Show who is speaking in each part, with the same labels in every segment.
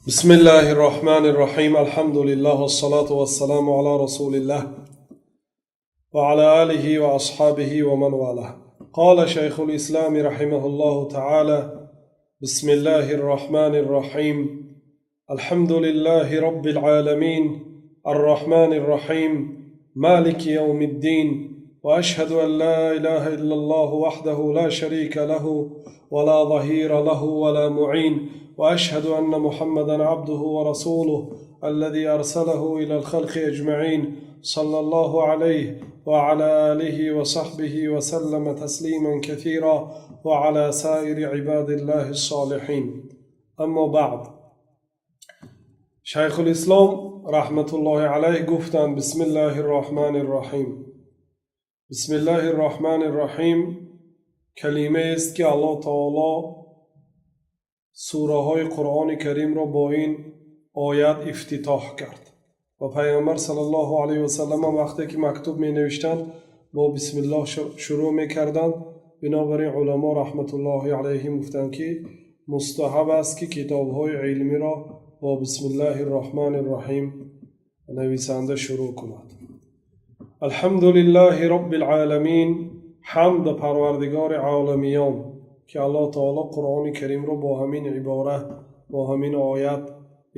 Speaker 1: بسم الله الرحمن الرحيم، الحمد لله والصلاة والسلام على رسول الله وعلى آله وأصحابه ومن والاه. قال شيخ الإسلام رحمه الله تعالى: بسم الله الرحمن الرحيم، الحمد لله رب العالمين، الرحمن الرحيم، مالك يوم الدين، وأشهد أن لا إله إلا الله وحده لا شريك له ولا ظهير له ولا معين، وأشهد أن محمدا عبده ورسوله الذي أرسله إلى الخلق أجمعين، صلى الله عليه وعلى آله وصحبه وسلم تسليما كثيرا، وعلى سائر عباد الله الصالحين. أما بعد. Шайхулислом раҳматуллоҳи алайҳ гуфтанд: بسم الله الرحمن الرحيم. بسم الله الرحمن الرحيم калимаест, ки Аллоҳ таоло сураҳои Қуръони Каримро бо ин оят ифтитоҳ кард ва Пайғамбар саллаллоҳу алайҳи васаллам ҳам вақте ки мактуб менавиштанд, бо бисмиллоҳ шурӯъ мекарданд. Бинобар ин уламо раҳматуллоҳи алайҳим гуфтанд, ки мустаҳаб аст, ки китобҳои илмиро бо بسم الله الرحمن الرحيم нависанда шурӯъ кунад. الحمد لله رب العالمين. Ҳамд Парвардигори оламиён, ки Аллоҳ таоло Қуръони Каримро бо ҳамин ибора, бо ҳамин оят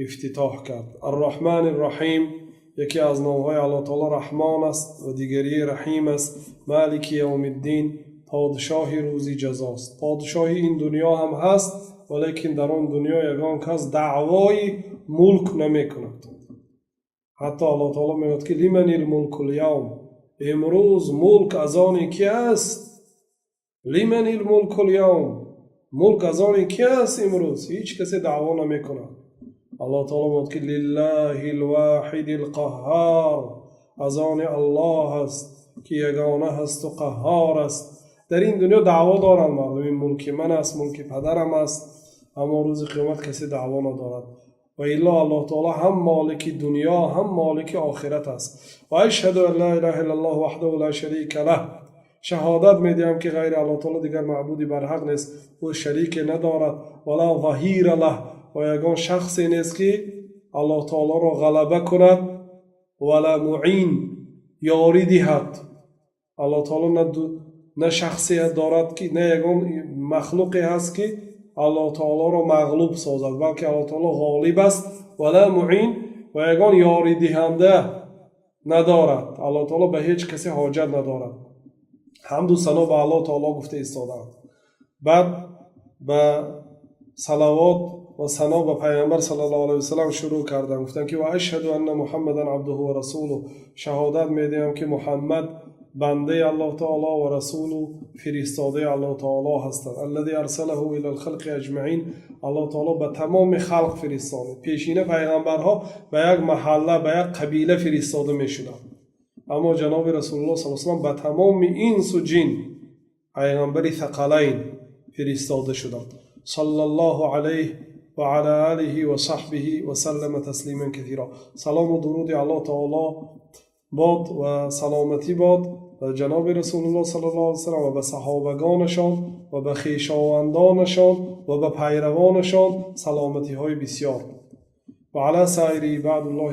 Speaker 1: ифтитоҳ кард. الرحمن الرحيم. Яке аз номҳои Аллоҳ таоло Раҳмон аст ва дигарии Раҳим аст. مالك يوم الدين. Подшоҳи рӯзи ҷазост. Подшоҳи ин дунё ҳам ҳаст, валекин дар он дунё ягон кас даъвои мулк намекунад. Ҳатто Аллоҳ таоло мегӯяд, ки لمن الملك اليوم. Имрӯз мулк аз они ки аст? لمن الملك اليوم. Мулк аз они ки аст имрӯз? Ҳеҷ касе даъво намекунад. Аллоҳ таоло мегӯяд, ки لله الواحد القهار. Аз они Аллоҳ аст, ки ягона ҳасту қаҳҳор аст. Дар ин дунё даъво доранд мардум: ин мулки ман аст, мулки падарам аст. Аммо рӯзи қиёмат касе даъво надорад. Ва илло Аллоҳ таоло ҳам молики дунё, ҳам молики охират аст. وأشهد أن لا إله إلا الله وحده لا شريك له. Шаҳодат медиҳам, ки ғайри Аллоҳ таоло дигар маъбуди барҳақ нест, ӯ шарике надорад. ولا ظهير له. Ва ягон шахсе нест, ки Аллоҳ таолоро ғалаба кунад. ولا معين. Ёрӣ диҳад. Аллоҳ таоло на шахсе дорад, ки на ягон махлуқе ҳаст, ки Аллоҳ таолоро мағлуб созад, балки Аллоҳ таоло ғолиб аст. ولا معين. Ва ягон ёридиҳанда надорад. Аллоҳ таоло ба ҳеҷ касе ҳоҷат надорад. Ҳамду сано ба Аллоҳ таоло гуфта истодаанд. Баъд ба салавот ва сано ба Пайғамбар саллаллоҳу алайҳи васаллам шурӯъ карданд. Гуфтанд, ки وأشهد أن محمدا عبده ورسوله. Шаҳодат медиҳам, ки Муҳаммад бандаи Аллоҳ таоло ва расулу фиристодаи Аллоҳ таоло ҳастанд. الذي أرسله إلى الخلق أجمعين. Аллоҳ таоло ба тамоми халқ фиристонид. Пешина пайғамбарҳо ба як маҳалла, ба як қабила фиристода мешуданд, аммо ҷаноби Расулуллоҳ са салам ба тамоми инсу ҷин, пайғамбари Сақалайн фиристода шуданд. صلى الله عليه وعلى آله وصحبه وسلم تسليما كثيرا. Салому дуруди Аллоҳ таоло бод ва саломатӣ бод ба ҷаноби Расулуллоҳ саллаллоҳу алайҳи васаллам ва ба саҳобагонашон ва ба хешовандонашон ва ба пайравонашон саломатиҳои бисёр. وعلى سائر عباد الله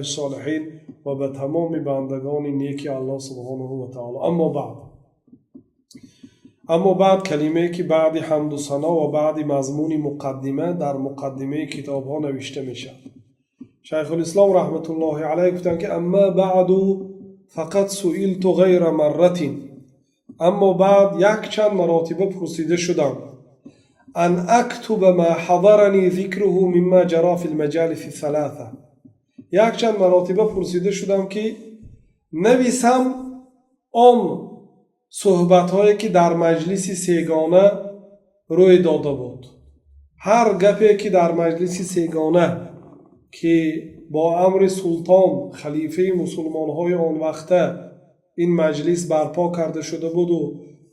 Speaker 1: الصالحين. Ва ба тамоми бандагони неки Аллоҳ سبحانه وتعالى. أما بعد. أما بعد калимае, ки баъди ҳамду сано ва баъди мазмуни муқаддима дар муқаддимаи китобҳо навишта мешавад. Шайхулислом раҳматуллоҳи алайҳ гуфтанд, ки أما بعد، فقد سئلت غير مرة. Аммо баъд, якчанд маротиба пурсида шудам. أن أكتب ما حضرني ذكره مما جرى في المجالس الثلاثة. Якчанд маротиба пурсида шудам, ки нависам он суҳбатҳое, ки дар маҷлиси сегона рӯй дода буд. Ҳар гапе, ки дар маҷлиси сегона, ки бо амри султон, халифаи мусулмонҳои он вақта, ин маҷлис барпо карда шуда буду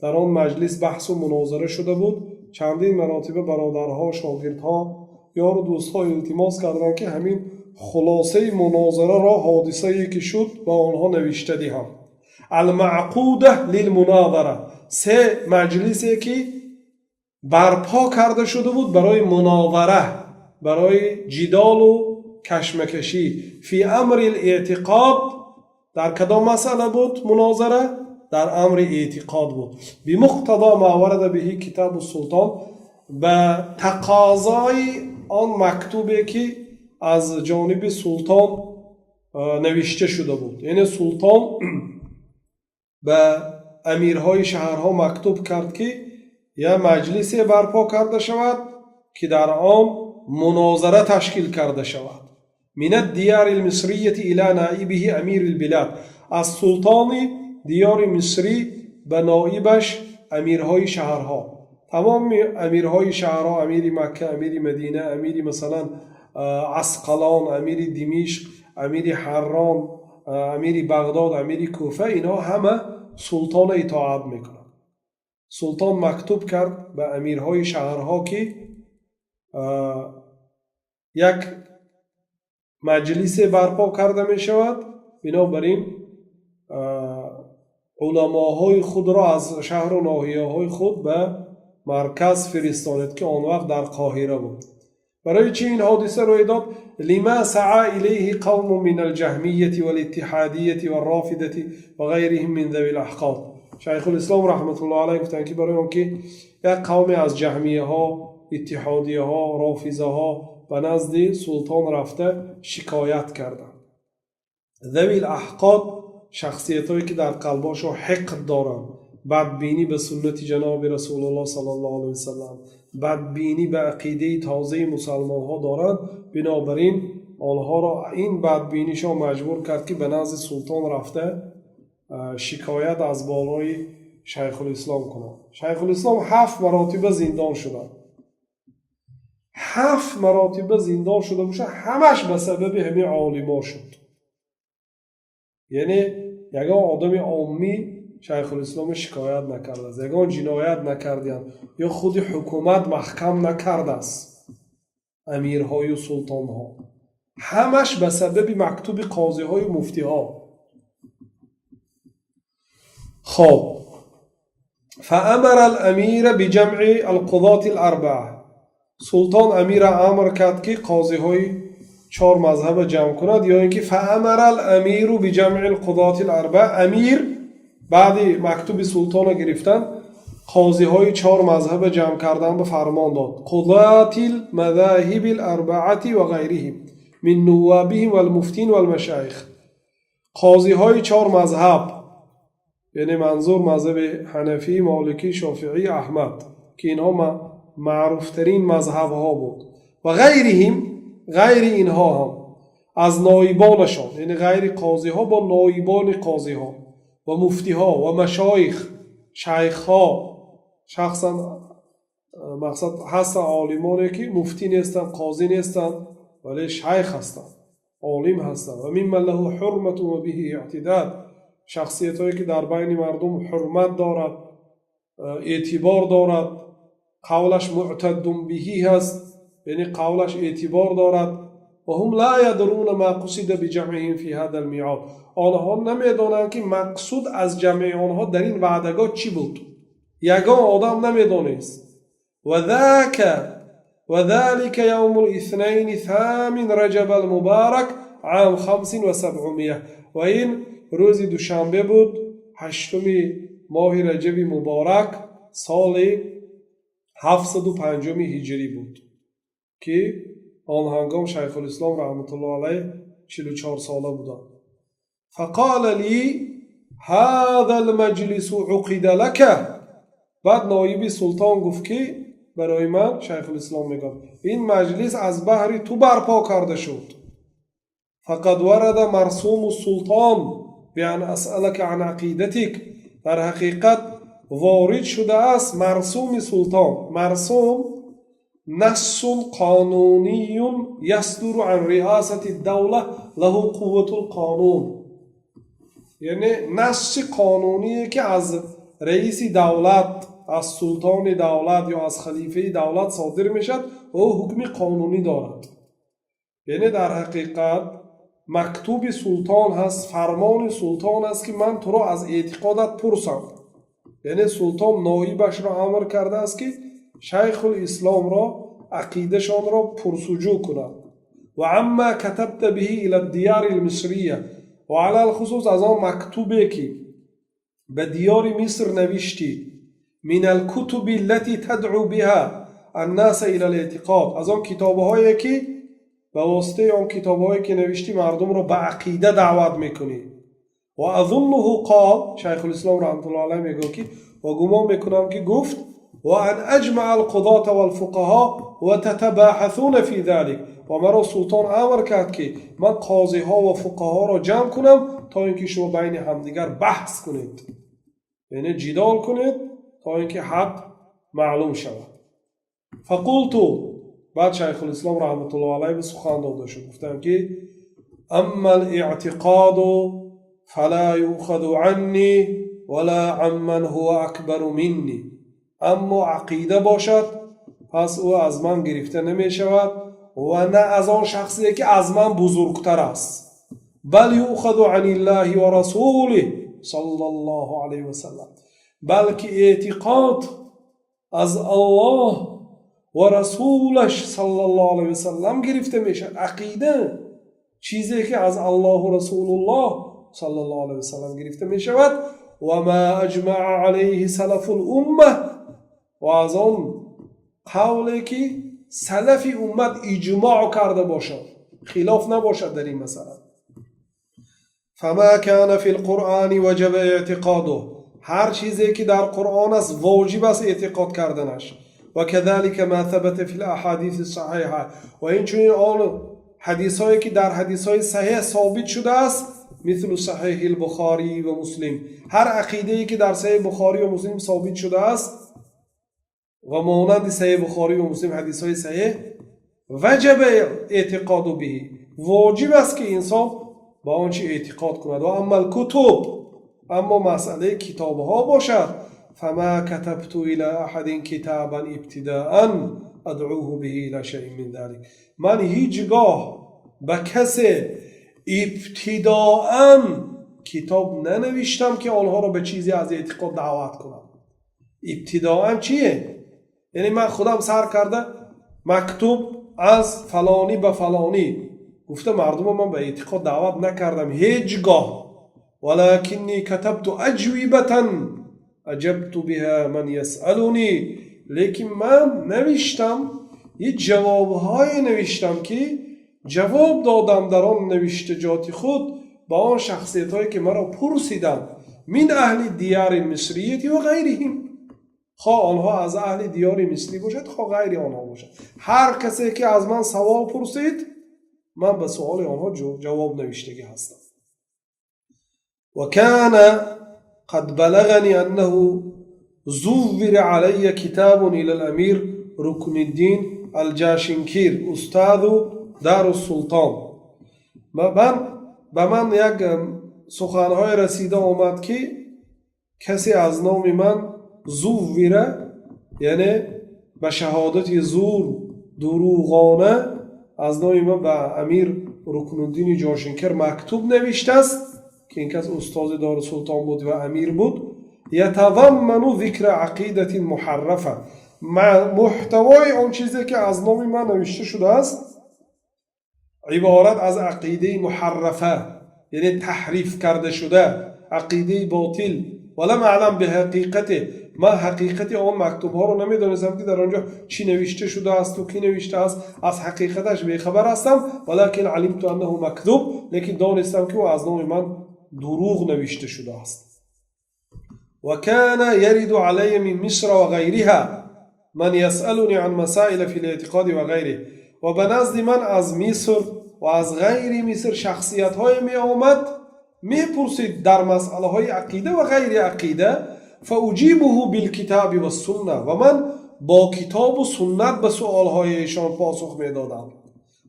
Speaker 1: дар он маҷлис баҳсу мунозара шуда буд, чандин маротиба бародарҳо, шогирдҳо, ёру дӯстҳо илтимос карданд, ки ҳамин хулосаи мунозараро, ҳодисае ки шуд, ба онҳо навишта диҳам. المعقودة للمناظرة. Се маҷлисе, ки барпо карда шуда буд барои мунозара. Барои ҷидолу кашмакашӣ في أمر الاعتقاد. Дар кадом масъала буд мунозара? Дар амри эътиқод буд. بمقتضى ما ورد به كتاب السلطان, ба тақозои он мактубе, ки аз ҷониби султон навишта шуда буд. Яъне султон ба амирҳои шаҳрҳо мактуб кард, ки як маҷлисе барпо карда шавад, ки дар он мунозара ташкил карда шавад. من الديار المصرية إلى نائبه أمير البلاد, аз султони диёри мисрӣ ба ноибаш, амирҳои шаҳрҳо, тамоми амирҳои шаҳрҳо: амири Макка, амири Мадина, амири, масалан, Асқалон, амири Димишқ, амири Ҳаррон, амири Бағдод, амири Куфа. Инҳо ҳама султона итоат мекунанд. Султон мактуб кард ба амирҳои шаҳрҳо, ки як маҷлисе барпо карда мешавад, бинобар ин уламоҳои худро аз шаҳру ноҳияҳои худ ба марказ фиристонед, ки он вақт дар Қоҳира буд. Барои чӣ ин ҳодиса рӯй дод? لما سعى إليه قوم من الجهمية والاتحادية والرافضة وغيرهم من ذوي الأحقاد. Шайхулислом раҳматуллоҳ алайҳ гуфтанд, ки барои он ки як қавме аз ҷаҳмияҳо, иттиҳодияҳо, рофизаҳо ба назди султон рафта шикоят карданд. ذوي الأحقاد, шахсиятҳое, ки дар қалбошон ҳиқд доранд, бадбинӣ ба суннати ҷаноби Расулуллоҳ саллаллоҳу алайҳи васалам, бадбинӣ ба ақидаи тозаи мусалмонҳо доранд. Бинобар ин онҳоро ин бадбинишон маҷбур кард, ки ба назди султон рафта шикоят аз болои Шайхулислом кунанд. Шайхулислом ҳафт маротиба зиндон шуданд. Ҳафт маротиба зиндон шуда бошад, ҳамаш ба сабаби ҳамин олимо шуд. Яъне ягон одами оммӣ Шайхулисломо шикоят накардааст, ягон ҷиноят накардиянд ё худи ҳукумат маҳкам накардааст, амирҳою султонҳо. Ҳамаш ба сабаби мактуби қозиҳою муфтиҳо. Хоб, فأمر الأمير بجمع القضاة الأربعة. Султон амира амр кард, ки қозиҳои чор мазҳаба ҷамъ кунад, ё ин ки فأمر الأمير بجمع القضاة الأربعة. Амир баъди мактуби султона гирифтан, қозиҳои чор мазҳаба ҷамъ кардан ба фармон дод. قضاة المذاهب الأربعة وغيرهم من نوابهم والمفتين والمشايخ. Қозиҳои чор мазҳаб, яъне манзур мазҳаби ҳанафӣ, моликӣ, шофиӣ, Аҳмад, ки инҳо маъруфтарин мазҳабҳо буд, ва غيرهم, ғайри инҳо ҳам аз ноибонашон, яъне ғайри қозиҳо бо ноибони қозиҳо ва муфтиҳо ва машоих, шайхҳо шахсан. Мақсад, ҳастанд олимоне, ки муфтӣ нестанд, қозӣ нестанд, вале шайх ҳастанд, олим ҳастанд. وممن له حرمة وبه اعتداد, шахсиятҳое, ки дар байни мардум ҳурмат дорад, эътибор дорад, қавлаш معتد به ҳаст, яъне қавлаш эътибор дорад. وهم لا يدرون ما قصد بجمعهم في هذا الميعاد. Онҳо намедонанд, ки мақсуд аз ҷамъи онҳо дар ин ваъдагоҳ чӣ буд. Ягон одам намедонист. وذلك يوم الاثنين ثامن رجب المبارك عام 775. Ва ин рӯзи душанбе буд, ҳаштуми моҳи раҷаби муборак, соли 705-уми ҳиҷрӣ буд, ки он ҳангом Шайхулислом раҳматуллоҳ алайҳ 44 сола буданд. فقال لي هذا المجلس عقد لك. Баъд ноиби султон гуфт, ки барои ман, Шайхулислом мегӯяд, ин маҷлис аз баҳри ту барпо карда шуд. فقد ورد مرسوم السلطان بأن أسألك عن عقيدتك. Дар ҳақиқат ворид шудааст марсуми султон. Марсум نص قانوني يصدر عن رئاسة الدولة، له قوة القانون. Яъне насси қонуние, ки аз раиси давлат, аз султони давлат ё аз халифаи давлат содир мешавад, ӯ ҳукми қонунӣ дорад. Яъне дар ҳақиқат мактуби султон ҳаст, фармони султон аст, ки ман туро аз эътиқодат пурсам. Яъне султон ноибашро амр кардааст, ки Шайхулисломро Ақидашонро пурсуҷӯ кунам. Ва عما كتبت به إلى الديار المصرية, ва алалхусус аз он мактубе, ки ба диёри Миср навиштӣ, من الكتب التي تدعو بها الناس إلى الاعتقاد, аз он китобҳое, ки ба воситаи он китобҳое, ки навиштӣ, мардумро ба ақида даъват мекунӣ. وأظنه قال, Шайхулислом раҳматуллоҳ алайҳ мегӯяд, ки ва гумон мекунам, ки гуфт: وأن أجمع القضاة والفقهاء وتتباحثون في ذلك, ва маро султон амр кард, ки ман қозиҳо ва фуқаҳоро ҷамъ кунам, то ин ки шумо байни ҳамдигар баҳс кунед, яъне ҷидол кунед, то ин ки ҳақ маълум шавад. فقلت, баъд Шайхулислом раҳматуллоҳ алайҳ сухан дода шуд, гуфтам, ки: أما الاعتقاد فلا يؤخذ عني ولا عمن هو أكبر مني, аммо ақида бошад, пас ӯ аз ман гирифта намешавад ва на аз он шахсе, ки аз ман бузургтар аст. بل يؤخذ عن الله ورسوله صلى الله عليه وسلم, балки эътиқод аз Аллоҳ ва расулаш саллаллоҳу алайҳи васаллам гирифта мешавад. Ақида чизе, ки аз Аллоҳу Расулуллоҳ саллаллоҳу алайҳи васаллам гирифта мешавад. وما أجمع عليه سلف الأمة, ва аз он қавле, ки салафи уммат иҷмоъ карда бошад, хилоф набошад дар ин масъала. فما كان في القرآن وجب اعتقاده, ҳар чизе, ки дар Қуръон аст, воҷиб аст эътиқод карданаш. وكذلك ما ثبت في الأحاديث الصحيحة, ва инчунин он ҳадисҳое, ки дар ҳадисҳои саҳеҳ собит шудааст, مثل صحيح البخاري ومسلم, ҳар ақидае, ки дар Саҳеҳи Бухорӣ ва Муслим собит шудааст ва монанди Саҳеҳи Бухорӣ ва Муслим ҳадисҳои саҳеҳ, وجب الاعتقاد به, воҷиб аст, ки инсон ба он чи эътиқод кунад. وأما الكتب, аммо масъалаи китобҳо бошад, فما كتبت إلى أحد كتابا ابتداء أدعوه به إلى شيء من ذلك, ман ҳеҷ гоҳ ба касе ибтидоан китоб нанавиштам, ки онҳоро ба чизе аз эътиқод даъват кунам. Ибтидоан чие? Яъне ман худам сар карда мактуб аз фалонӣ ба фалонӣ гуфта, мардумо ман ба эътиқод даъват накардам ҳеҷ гоҳ. ولكني كتبت أجوبة أجبت بها من يسألني, лекин ман навиштам, ҳеҷ ҷавобҳое навиштам, ки ҷавоб додам дар он навиштаҷоти худ ба он шахсиятҳое, ки маро пурсиданд, من أهل الديار المصرية وغيرهم, хоҳ онҳо аз аҳли диёри мисрӣ бошад, хоҳ ғайри онҳо бошад. Ҳар касе, ки аз ман савол пурсид, ман ба суоли онҳо ҷавоб навиштагӣ ҳастам. وكان قد بلغني أنه زور علي كتاب إلى الأمير ركن الدين الجاشنكير أستاذ دار السلطان, ба ман як суханҳое расида омад, ки касе аз номи ман زور, яъне ба шаҳодати зур, дурӯғона аз номи ман ба амир Рукнуддини Ҷошинкир мактуб навиштааст, ки ин кас устози Дорусултон буд ва амир буд. يتضمن ذكر عقيدة محرفة, муҳтавои он чизе, ки аз номи ман навишта шудааст, иборат аз ақидаи муҳаррафа, яъне таҳриф карда шуда, ақидаи ботил. ولم أعلم بحقيقته, ман ҳақиқати он мактубҳоро намедонистам, ки дар он ҷо чӣ навишта шудаасту кӣ навиштааст, аз ҳақиқаташ бехабар ҳастам. ولكن علمت أنه مكذوب, лекин донистам, ки ӯ аз номи ман дурӯғ навишта шудааст. وكان يرد علي من مصر وغيرها من يسألني عن مسائل في الاعتقاد وغيره, ва ба назди ман аз Миср ва аз ғайри Миср шахсиятҳое меомад, мепурсид дар масъалаҳои ақида ва ғайри ақида. فأجيبه بالكتاب والسنة, ва ман бо китобу суннат ба суолҳои эшон посух медодам.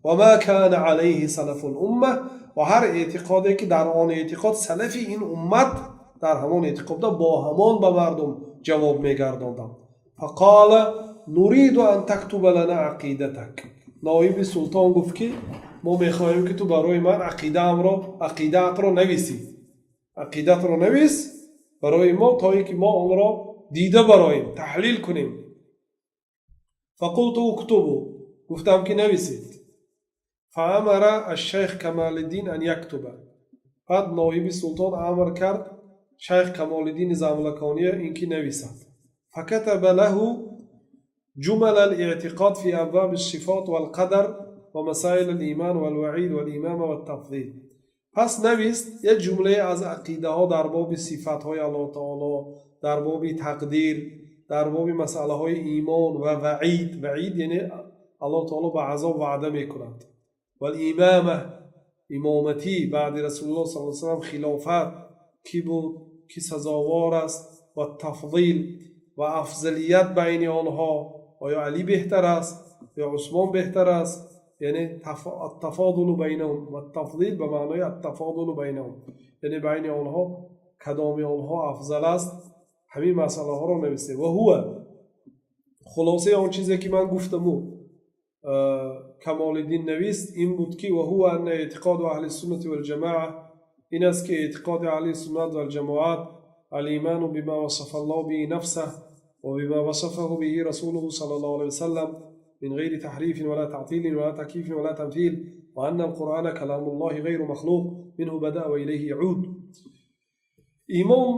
Speaker 1: وما كان عليه سلف الأمة, ва ҳар эътиқоде, ки дар он эътиқод салафи ин уммат дар ҳамон эътиқодда, бо ҳамон ба мардум ҷавоб мегардондам. فقال نريد أن تكتب لنا عقيدتك, ноиби султон гуфт, ки мо мехоҳем, ки ту барои ман ақидаатро нависӣ, ақидатро навис барои мо, то ин ки мо онро дида бароем, таҳлил кунем. فقلت اكتبوا، гуфтам ки нависед. فأمر الشيخ Камалиддин أن يكتب. Баъд ноиби султон амр кард шайх Камолиддини Замлакония ин ки нависад. فكتب له جمل الاعتقاد في أبواب الصفات والقدر ومسائل الإيمان والوعيد والإمامة والتفضيل. Пас навист як ҷумлае аз ақидаҳо дар боби сифатҳои Аллоҳ таоло, дар боби тақдир, дар боби масъалаҳои имон ва ваъид. Ваъид яъне Аллоҳ таоло ба азоб ваъда мекунад. والإمامة, имоматӣ баъди Расулуллоҳ саллаллоҳу алайҳи васаллам, хилофат кӣ буд, кӣ сазовор аст, والتفضيل, ва афзалият байни онҳо, оё Алӣ беҳтар аст ё Усмон беҳтар аст, яъне التفاضل بينهم. والتفضيل ба маънои التفاضل بينهم, яъне байни онҳо кадоми онҳо афзал аст. Ҳамин масъалаҳоро навистем. وهو, хулосаи он чизе ки ман гуфтаму Камолиддин навист, ин буд ки وهو أن اعتقاد أهل السنة والجماعة, ин аст ки эътиқоди аҳли суннат валҷамоат, الإيمان بما وصف الله به نفسه وبما وصفه به رسوله صلى الله عليه وسلم من غير تحريف ولا تعطيل ولا تكييف ولا تمثيل، وأن القرآن كلام الله غير مخلوق، منه بدأ وإليه يعود. Имон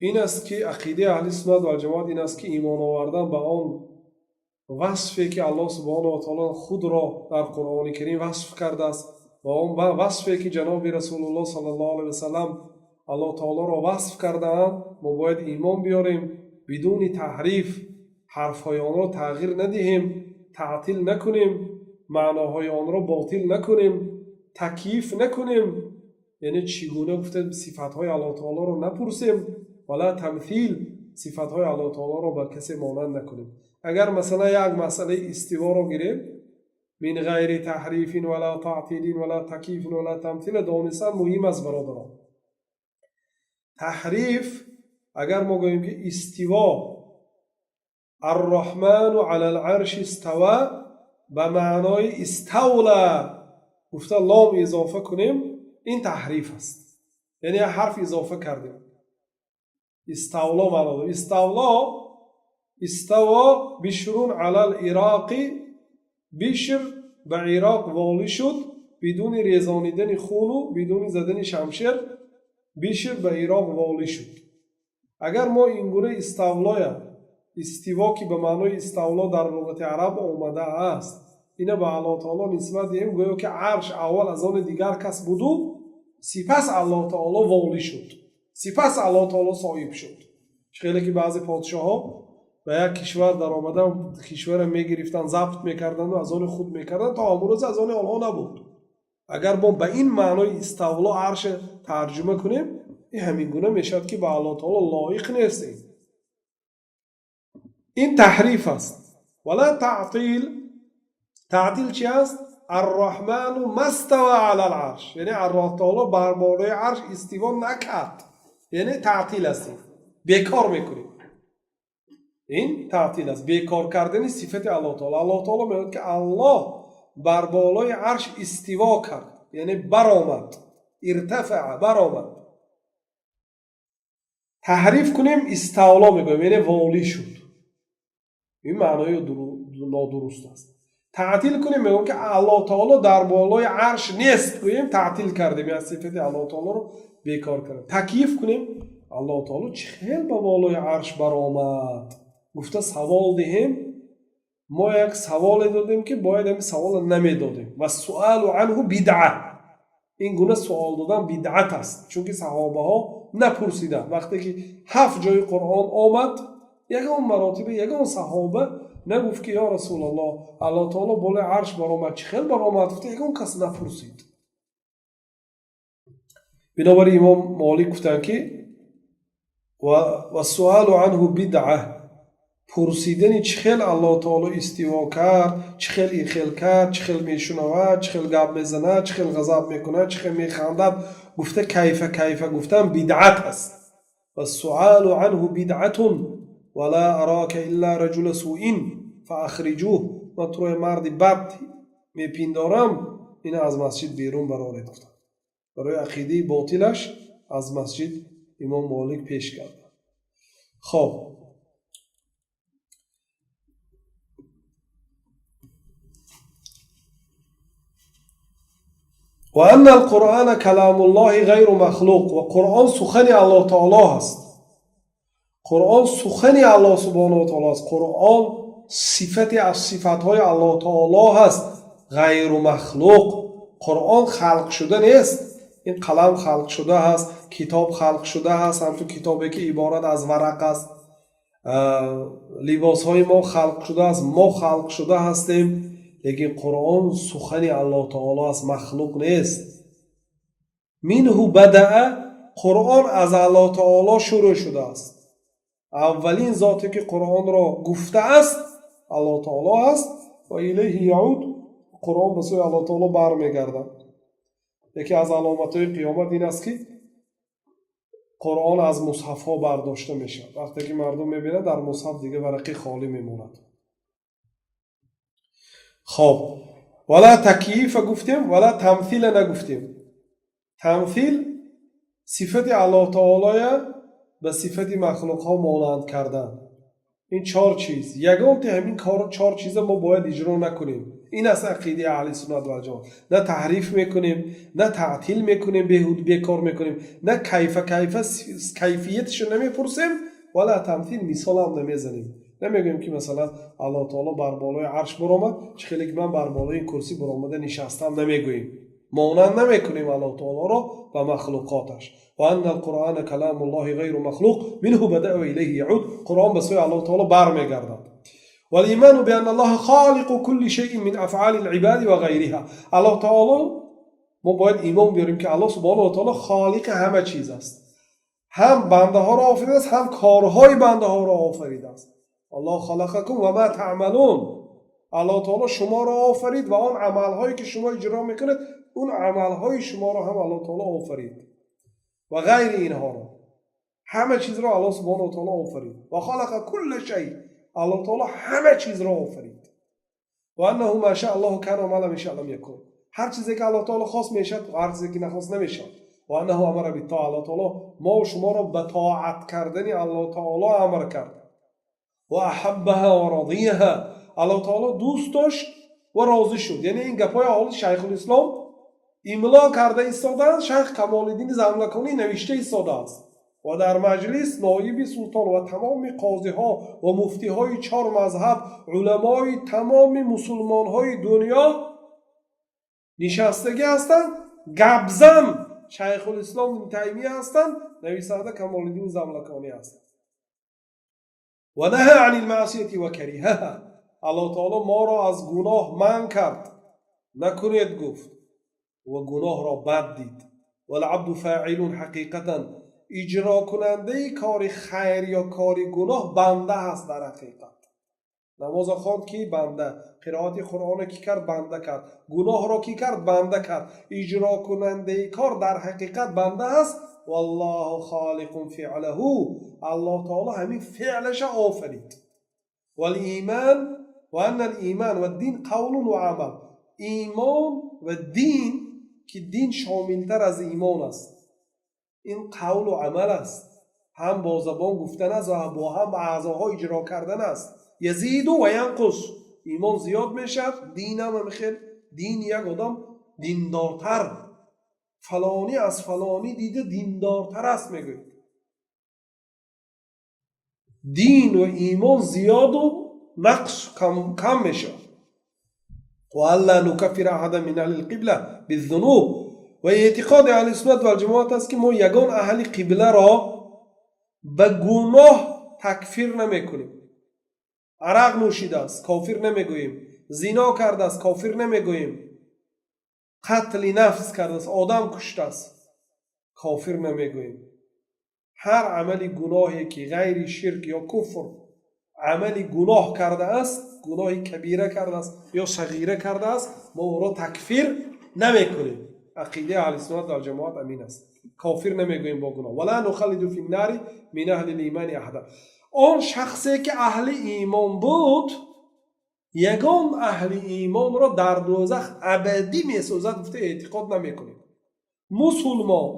Speaker 1: ин аст ки ақидаи аҳли суннат валҷамоат ин аст ки имон овардан ба он васфе ки Аллоҳ субҳонаҳу ва таоло худро дар Қуръони Карим васф кардааст ва он васфе ки ҷаноби Расулуллоҳ саллаллоҳу алайҳи васаллам Аллоҳ таолоро васф кардаанд, мо бояд имон биёрем бидуни таҳриф, ҳарфҳои онро тағйир надиҳем, таътил накунем, маъноҳои онро ботил накунем, такйиф накунем, яъне чӣ гуна гуфта сифатҳои Аллоҳ таолоро напурсем, ولا تمثيل, сифатҳои Аллоҳ таолоро ба касе монанд накунем. Агар масалан як масъалаи истиворо гирем, من غير تحريف ولا تعطيل ولا تكييف ولا تمثيل донистан муҳим аст, бародарон. Таҳриф, агар мо гӯем ки истиво, الرحمن على العرش استوى, ба маънои استولى гуфта лом изофа кунем, ин таҳриф аст, яъне як ҳарф изофа кардем. Иставло маъно дорад. Иставло, استوى بشر على العراق, Бишр ба Ироқ волӣ шуд бидуни резонидани хуну бидуни задани шамшер. Бишр ба Ироқ волӣ шуд. Агар мо ин гуна иставлоя, истиво ки ба маънои иставло дар луғати араб омадааст, ина ба Аллоҳ таоло нисбат диҳем, гӯё ки арш аввал аз они дигар кас буду, сипас Аллоҳ таоло волӣ шуд, сипас Аллоҳ таоло соҳиб шуд. Хеле ки баъзе подшоҳҳо ба як кишвар даромадан, кишвара мегирифтанд, забт мекарданду аз они худ мекарданд, то ҳамон рӯз аз они онҳо набуд. Агар мо ба ин маънои иставло арша тарҷума кунем, ин ҳамин гуна мешавад ки ба Аллоҳ таоло лоиқ нест. Ин таҳриф аст. ولا تعطيل. Таътил чи аст? الرحمن ما استوى على العرش, яъне Аллоҳ таоло бар болои арш истиво накард, яъне таътил аст, бекор мекунем. Ин таътил аст, бекор кардани сифати Аллоҳ таоло. Аллоҳ таоло мегӯяд ки Аллоҳ бар болои арш истиво кард, яъне баромад, ارتفع, баромад. Таҳриф кунем, иставло мегӯем, яъне волӣ шуд. Ин маънои нодуруст аст. Таътил кунем, мегӯем ки Аллоҳ таоло дар болои арш нест, гӯем, таътил кардем, як сифати Аллоҳ таолоро бекор кардем. Такйиф кунем, Аллоҳ таоло чӣ хел ба болои арш баромад гуфта савол диҳем. Мо як саволе додем ки бояд ҳамин саволро намедодем. والسؤال عنه بدعة, ин гуна суол додан бидъат аст, чунки саҳобаҳо напурсиданд. Вақте ки ҳафт ҷои Қуръон омад, ягон маротиба ягон саҳоба нагуфт ки ё Расулаллоҳ, Аллоҳ таоло болои арш баромад, чӣ хел баромад гуфта ягон кас напурсид. Бинобар имом Молик гуфтанд ки والسؤال عنه بدعة, пурсидани чӣ хел Аллоҳ таоло истиво кард, чӣ хел ин хел кард, чӣ хел мешунавад, чӣ хел гап мезанад, чӣ хел ғазаб мекунад, чӣ хел механдад гуфта, كيف كيف гуфтан бидъат аст. والسؤال عنه بدعة ولا أراك إلا رجل سوء فأخرجوه. Ман туро марди бад мепиндорам, ина аз масҷид берун бароред гуфтанд. Барои ақидаи ботилаш аз масҷид имом Молик пеш кард. Хоб. وأن القرآن كلام الله غير مخلوق. Ва Қуръон сухани Аллоҳ таоло ҳаст. Қуръон сухани Аллоҳ субҳонаҳу ва таоло аст. Қуръон сифате аз сифатҳои Аллоҳ таоло ҳаст. غير مخلوق. Қуръон халқ шуда нест. Ин қалам халқ шуда ҳаст, китоб халқ шуда ҳаст, ҳамчун китобе ки иборат аз варақ аст. Либосҳои мо халқ шудааст, мо халқ шуда ҳастем, лекин Қуръон сухани Аллоҳ таоло аст, махлуқ нест. منه بدأ. Қуръон аз Аллоҳ таоло шурӯъ шудааст. Аввалин зоте ки Қуръонро гуфтааст, Аллоҳ таоло аст. وإليه يعود. Қуръон ба сӯи Аллоҳ таоло бармегардад. Яке аз аломатҳои қиёмат ин аст, ки Қуръон аз мусҳафҳо бардошта мешавад. Вақте ки мардум мебинад, дар мусҳаф дига варақи холӣ мемонад. Хоб, ولا تكييف гуфтем, ولا تمثيل нагуфтем. Тамфил — сифати Аллоҳ таолоя ба сифати махлуқҳо монанд кардан. Ин чор чиз, ягонте ҳамин кор, чор чиза мо бояд иҷро накунем. Ин аст ақидаи аҳли суннат валҷамоат. На таҳриф мекунем, на таътил мекунем, беҳуд бекор мекунем, на кайфа кайфа кайфияташо намепурсем, ولا تمثيل, мисолам намезанем. Намегӯем, ки масалан, Аллоҳ таоло бар болои арш баромад, чӣ хеле ки ман бар болои ин курсӣ баромада нишастам, намегӯем. Монанд намекунем Аллоҳ таолоро ба махлуқоташ. وأن القرآن كلام الله غير مخلوق، منه بدأ وإليه يعود. Қуръон ба сӯи Аллоҳ таоло бармегардад. والإيمان بأن الله خالق كل شيء من أفعال العباد وغيرها. Аллоҳ таоло, мо бояд имон биёрем, ки Аллоҳ субҳонаҳу ва таоло холиқи ҳама чиз аст. Ҳам бандаҳоро офаридааст, ҳам корҳои бандаҳоро офаридааст. الله خلقكم وما تعملون. Аллоҳ таоло шуморо офарид ва он амалҳое ки шумо иҷро мекунед, он амалҳои шуморо ҳам Аллоҳ таоло офарид ва ғайри инҳоро. Ҳама чизро Аллоҳ субҳонаҳу ва таоло офарид. وخلق كل شيء. Аллоҳ таоло ҳама чизро офарид. وأنه ما شاء الله كان وما لم يشأ لم يكن. Ҳар чизе ки Аллоҳ таоло хост, мешавад ва ҳар чизе ки нахост, намешавад. وأنه أمر بالطاعة. Аллоҳ таоло мо шуморо ба тоат кардани Аллоҳ таоло амр кард. وأحبها ورضيها. Аллоҳ таоло дӯст дошт ва розӣ шуд. Яъне ин гапҳои ҳоли Шайхулислом имло карда истодаанд, Шайх Камолиддини Замлаконӣ навишта истодааст ва дар маҷлис ноиби султон ва тамоми қозиҳо ва муфтиҳои чор мазҳаб, уламои тамоми мусулмонҳои дунё нишастагӣ ҳастанд. Гапзан Шайхулислом Таймия ҳастанд, нависанда Камолиддини Замлаконӣ ҳастанд. ونهى عن المعصية وكرهها. Аллоҳ таоло моро аз гуноҳ манъ кард, накунед гуфт, ва гуноҳро бад дид. والعبد فاعل حقيقة. Иҷрокунандаи кори хайр ё кори гуноҳ банда ҳаст дар ҳақиқат. Намоза хонд ки банда, қироати Қуръонро ки кард, банда кард, гуноҳро ки кард, банда кард. Иҷрокунандаи кор дар ҳақиқат банда аст. والله خالق فعله. Аллоҳ таоло ҳамин феълаша офарид. والإيمان وأن الإيمان والدين قول وعمل. Имон ва дин, ки дин шомилтар аз имон аст, ин қавлу амал аст. Ҳам бо забон гуфтан аст ва бо ҳам аъзоҳо иҷро кардан аст. يزيد وينقص. Имон зиёд мешавад, динам ҳамихел. Дин, як одам диндортар, фалонӣ аз фалонӣ дида диндортар аст, мегӯяд. Дин ва имон зиёду нақс, кам мешавад. وألا نكفر أحدا من أهل القبلة بالذنوب. Ва эътиқоди аҳли суннат валҷамоат аст, ки мо ягон аҳли қибларо ба гуноҳ такфир намекунем. Арақ нӯшидааст, кофир намегӯем. Зино кардааст, кофир намегӯем. Қатли нафс кардааст, одам куштааст, кофир намегӯем. Ҳар амали гуноҳе ки ғайри ширк ё куфр амали гуноҳ кардааст, гуноҳи кабира кардааст ё сағира кардааст, мо ӯро такфир намекунем. Ақидаи аҳли суннат валҷамоат ҳамин аст. Кофир намегӯем бо гуноҳ. ولا نخلد في النار من أهل الإيمان أحدا. Он шахсе ки аҳли имон буд, ягон аҳли имонро дар дӯзах абадӣ месӯзад гуфта эътиқод намекунем. Мусулмон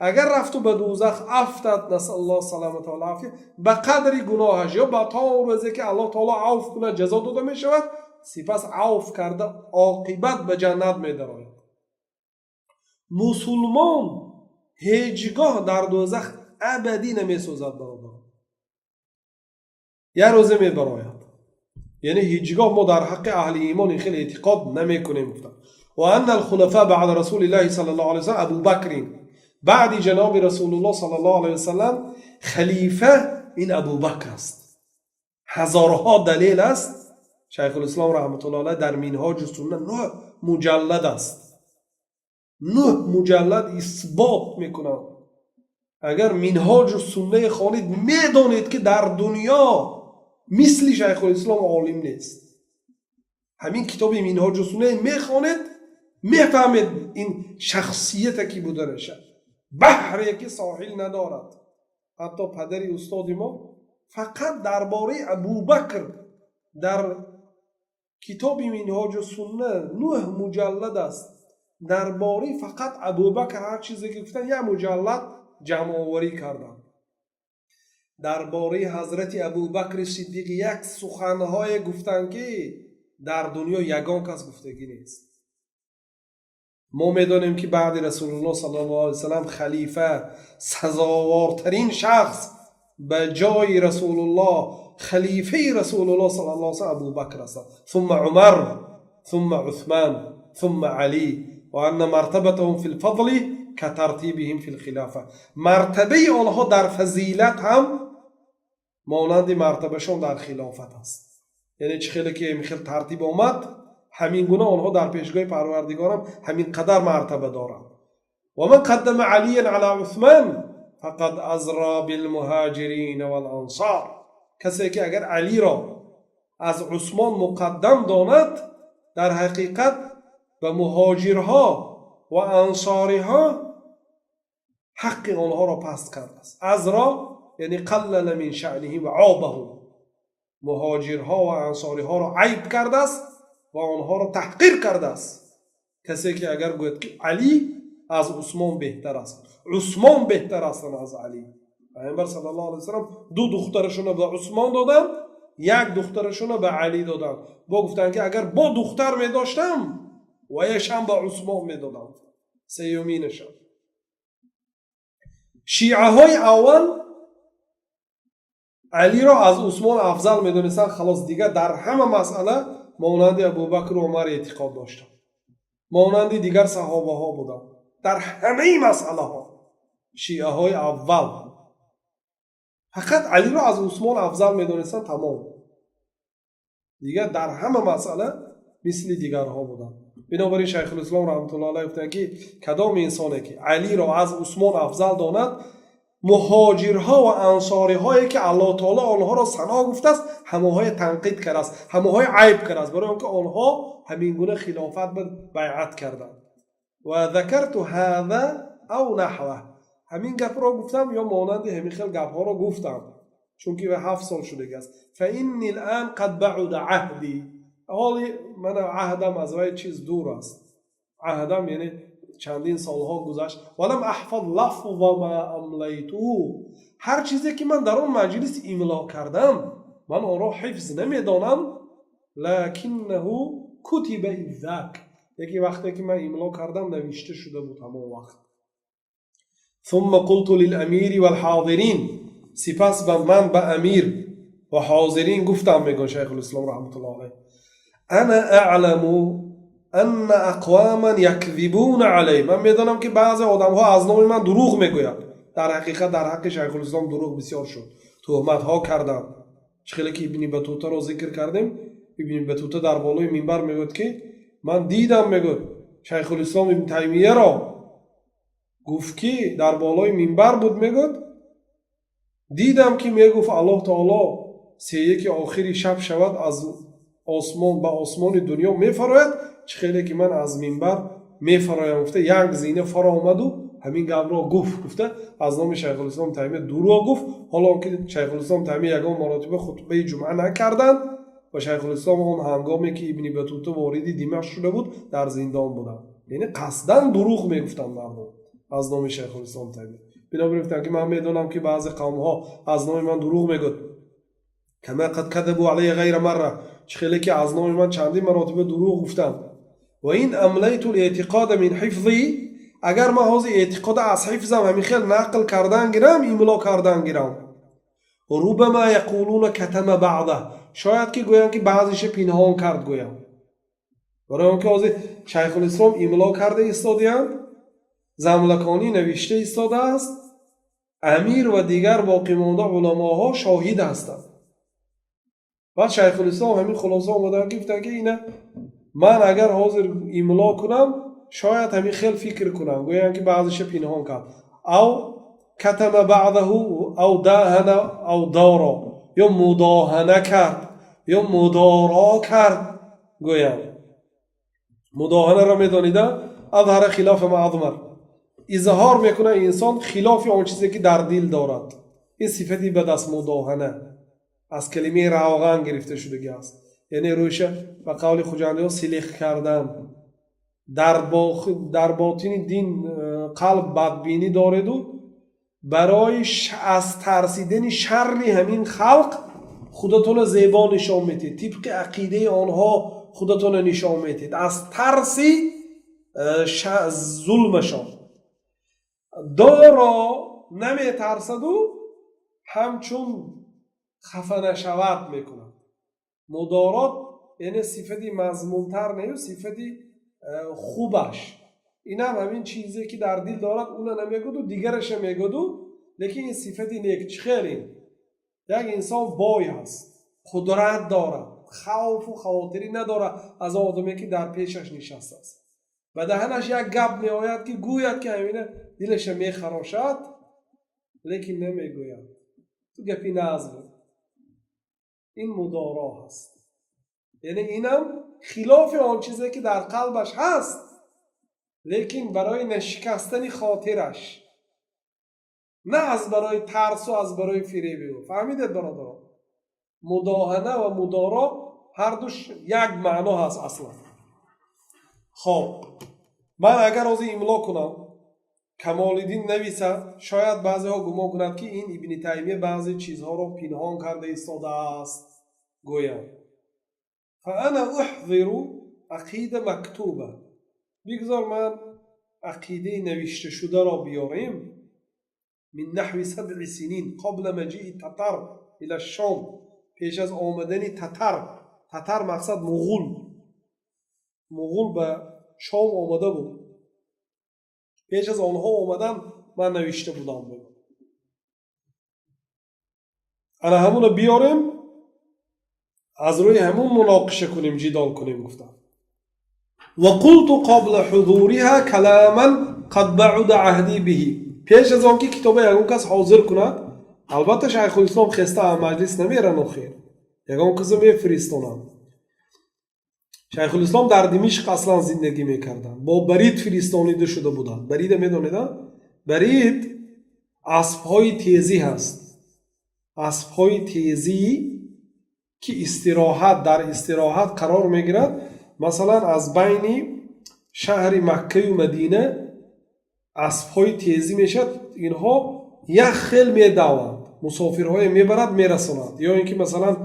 Speaker 1: агар рафту ба дӯзах афтад, نسأل الله السلامة والعافية, ба қадри гуноҳаш ё ба то он рӯзе ки Аллоҳ таоло авф кунад, ҷазо дода мешавад. Сипас авф карда, оқибат ба ҷаннат медарояд. Мусулмон ҳеҷгоҳ дар дӯзах абадӣ намесӯзад, бародар, як рӯзе мебарояд. Яъне ҳеҷгоҳ мо дар ҳаққи аҳли имон ин хел эътиқод намекунем, гуфтанд. وأن الخلفاء بعد رسول الله صلى الله عليه وسلم أبو بكر. Баъди ҷаноби Расулуллоҳ саллаллоҳу алайҳи васаллам халифа ин Абубакр аст. Ҳазорҳо далел аст. Шайхулислом раҳматуллоҳ алайҳ дар Минҳоҷу Сунна, нӯҳ муҷаллад аст, нӯҳ муҷаллад исбот мекунанд. Агар Минҳоҷу Суннаи хонед, медонед, ки дар дунё мисли Шайхулислом олим нест. Ҳамин китоби Минҳоҷу Сунна мехонед, мефаҳмед ин шахсияте ки буданаша, баҳре ки соҳил надорад. Ҳатто падари устоди мо фақат дар бораи Абубакр дар китоби Минҳоҷу Сунна, нӯҳ муҷаллад аст, дар бораи фақат Абубакр ҳар чизе ки гуфтан, як муҷаллад ҷамъоварӣ карданд. Дар бораи ҳазрати Абубакри Сиддиқ як суханҳое гуфтанд, ки дар дунё ягон кас гуфтагӣ нест. Мо медонем, ки баъди Расулуллоҳ саллаллоҳу алайҳи васаллам халифа, сазовортарин шахс ба ҷои Расулуллоҳ, халифаи Расулуллоҳ саллаллоҳу алайҳи васаллам Абубакр ҳастанд, ثم Умар, ثم Усман, ثم Али. وأن مرتبتهم في الفضل كترتيبهم في الخلافة. Мартабаи онҳо дар фазилат ҳам монанди мартабашон дар хилофат аст. Яъне чӣ хеле ки хел тартиб омад, ҳамин гуна онҳо дар пешгоҳи Парвардигорам ҳамин қадар мартаба доранд. ومن قدم عليا على عثمان فقد أزرى بالمهاجرين والأنصار. Касе ки агар Алиро аз Усмон муқаддам донад, дар ҳақиқат ба муҳоҷирҳо ва ансориҳо ҳаққи онҳоро паст кардааст. أزرى яъне قلل من شأنهم وعابهم. Муҳоҷирҳо ва ансориҳоро айб кардааст ва онҳоро таҳқир кардааст, касе ки агар гӯяд, ки Алӣ аз Усмон беҳтар аст, Усмон беҳтар астанд аз Алӣ. Пайғамбар саллаллоҳу алайҳи васаллам ду духтарашонро ба Усмон доданд, як духтарашонро ба Алӣ доданд. Бо гуфтанд, ки агар бо духтар медоштам, ваяшам ба Усмон медодам, сеюминашам. Шиаҳои аввал Алиро аз Усмон афзал медонистанд, халос. Дигар дар ҳама масъала монанди Абубакру Умар эътиқод доштанд, монанди дигар саҳобаҳо буданд дар ҳамаи масъалаҳо. Шиаҳои аввал фақат Алиро аз Усмон афзал медонистанд, тамом. Дигар дар ҳама масъала мисли дигарҳо буданд. Бинобар ин Шайхулислом раҳматуллоҳ алайҳ гуфтанд, ки кадом инсоне ки Алиро аз Усмон афзал донад, муҳоҷирҳо ва ансориҳое ки Аллоҳ таоло онҳоро сано гуфтааст, ҳамоҳое танқид кардааст, ҳамоҳое айб кардааст, барои он ки онҳо ҳамин гуна хилофат ба байъат карданд. وذكرت هذا أو نحوه. Ҳамин гапро гуфтам ё монанди ҳамин хел гапҳоро гуфтам, чунки 7 сол шудагӣ аст. فإني الآن قد بعد عهدي. Ҳоли мана аҳдам аз вай чиз дур аст. Аҳдам яъне чандин солҳо гузашт. ولم أحفظ لفظ ما أمليته. Ҳар чизе ки ман дар он маҷлис имло кардам, ман онро ҳифз намедонам. لكنه كتب إذ ذاك. Лекин вақте ки ман имло кардам, навишта шуда буд ҳамон вақт. ثم قلت للأمير والحاضرين. Сипас ба ман ба амир ва ҳозирин гуфтам, мегӯяд Шайхулислом раҳматуллоҳ алайҳ: أنا أعلم أن أقواما يكذبون علي. Ман медонам, ки баъзе одамҳо аз номи ман дурӯғ мегӯянд. Дар ҳақиқат, дар ҳаққи Шайхулислом дурӯғ бисёр шуд, туҳматҳо карданд. Чӣ хеле ки Ибни Батутаро зикр кардем, Ибни Батута дар болои минбар мегӯяд, ки ман дидам, мегӯяд, Шайхулислом Ибн Таймияро, гуфт, ки дар болои минбар буд, мегӯяд, дидам, ки мегуфт: «Аллоҳ таоло сеяки охири шаб шавад, аз осмон ба осмони дунё мефарояд, чӣ хеле ки ман аз минбар мефароям», гуфта, як зина фаромаду ҳамин гапро гуфт, гуфта, аз номи Шайхулислом Таймия дурӯғ гуфт. Ҳоло ки Шайхулислом Таймия ягон маротиба хутбаи ҷумъа накарданд ва Шайхулислом он ҳангоме ки Ибни Батута вориди Димашқ шуда буд, дар зиндон буданд. Яъне қасдан дурӯғ мегуфтанд мардум аз номи Шайхулислом Таймия. Бинобар гуфтанд, ки ман медонам, ки баъзе қавмҳо аз номи ман дурӯғ мегӯяд. كما قد كذبوا علي غير مرة. Чӣ хеле ки аз номи ман чандин маротиба дурӯғ гуфтанд. وإن أمليت الاعتقاد من حفظي. Агар ман ҳозир эътиқода аз ҳифзам ҳамин хел нақл кардан гирам, имло кардан гирам, ربما يقولون كتم بعضه, шояд ки гӯянд, ки баъзеша пинҳон кард, гӯям. Барои он ки ҳозир Шайхулислом имло карда истодиянд, Замлаконӣ навишта истодааст, амир ва дигар боқимонда уламоҳо шоҳид ҳастанд. Баъд Шайхулислом ҳамин хулоса омаданд, ки гуфтанд, ки ина ман агар ҳозир имло кунам, шояд ҳамин хел фикр кунам, гӯянд, ки баъзеша пинҳон кард. أو كتم بعضه أو داهن أو دارى, ё мудоҳана кард, ё мудоро кард, гӯянд. Мудоҳанаро медонида? أظهر خلاف ما أضمر, изҳор мекунад инсон хилофи он чизе, ки дар дил дорад. Ин сифати бад аст. Мудоҳана аз калимаи равған гирифта шудагӣ аст, яъне рӯйша, ба қавли хуҷандиҳо, силих кардан. Дар ботини дин, қалб бадбинӣ дореду барои аз тарсидани шарри ҳамин халқ худатонро зебо нишон медиҳед, тибқи ақидаи онҳо худатонро нишон медиҳед, аз тарси зулмашон. Доро наметарсаду ҳамчун хафа нашавад мекунад. Мудорот яъне сифати мазмумтар нею, сифати хубаш. Инам ҳамин чизе, ки дар дил дорад, уна намегӯду, дигараша мегӯду, лекин ин сифати нек. Чӣ хел ин? Як инсон бой ҳаст, қудрат дорад, хавфу хавотирӣ надорад аз он одаме, ки дар пешаш нишастааст. Ба даҳанаш як гап меояд, ки гӯяд, ки ҳамина дилаша мехарошад, лекин намегӯяд. Ту гапи назм, ин мудоро ҳаст, яъне инам хилофи он чизе, ки дар қалбаш ҳаст, лекин барои нашикастани хотираш, на аз барои тарсу аз барои фиреби ӯ. Фаҳмидед, бародарон? Мудоҳана ва мудоро ҳардуш як маъно ҳаст аслан. Хоб, ман агар ҳозир имло кунам, Камолиддин нависад, шояд баъзеҳо гумон кунанд, ки ин Ибни Таймия баъзе чизҳоро пинҳон карда истодааст, гӯянд. فأنا أحضر عقيدة مكتوبة, бигзор ман ақидаи навишташударо биёрем. من نحو 7 سنين قبل مجيء التتر إلى الشام, пеш аз омадани татар. Татар мақсад муғул. Муғул ба Шом омада буд. Пеш аз онҳо омадан ман навишта будам. Ана ҳамуно биёрем, аз рӯи ҳамун муноқиша кунем, ҷидол кунем, гуфтам. وقلت قبل حضورها كلاما قد بعد عهدي به. Пеш аз он ки китоба ягон кас ҳозир кунад, албатта, Шайхулислом хеста маҷлис намеран, охир ягон касо мефиристонанд. Шайхулислом дар Димишқ аслан зиндагӣ мекарданд, бо барид фиристонида шуда буданд. Барида медонеда? Барид аспҳои тезӣ ҳаст, аспҳои тезӣ, ки истироҳат, дар истироҳат қарор мегирад. Масалан, аз байни шаҳри Маккаю Мадина аспҳои тезӣ мешавад, инҳо як хел медаванд, мусофирҳое мебарад, мерасонад. Ё ин ки, масалан,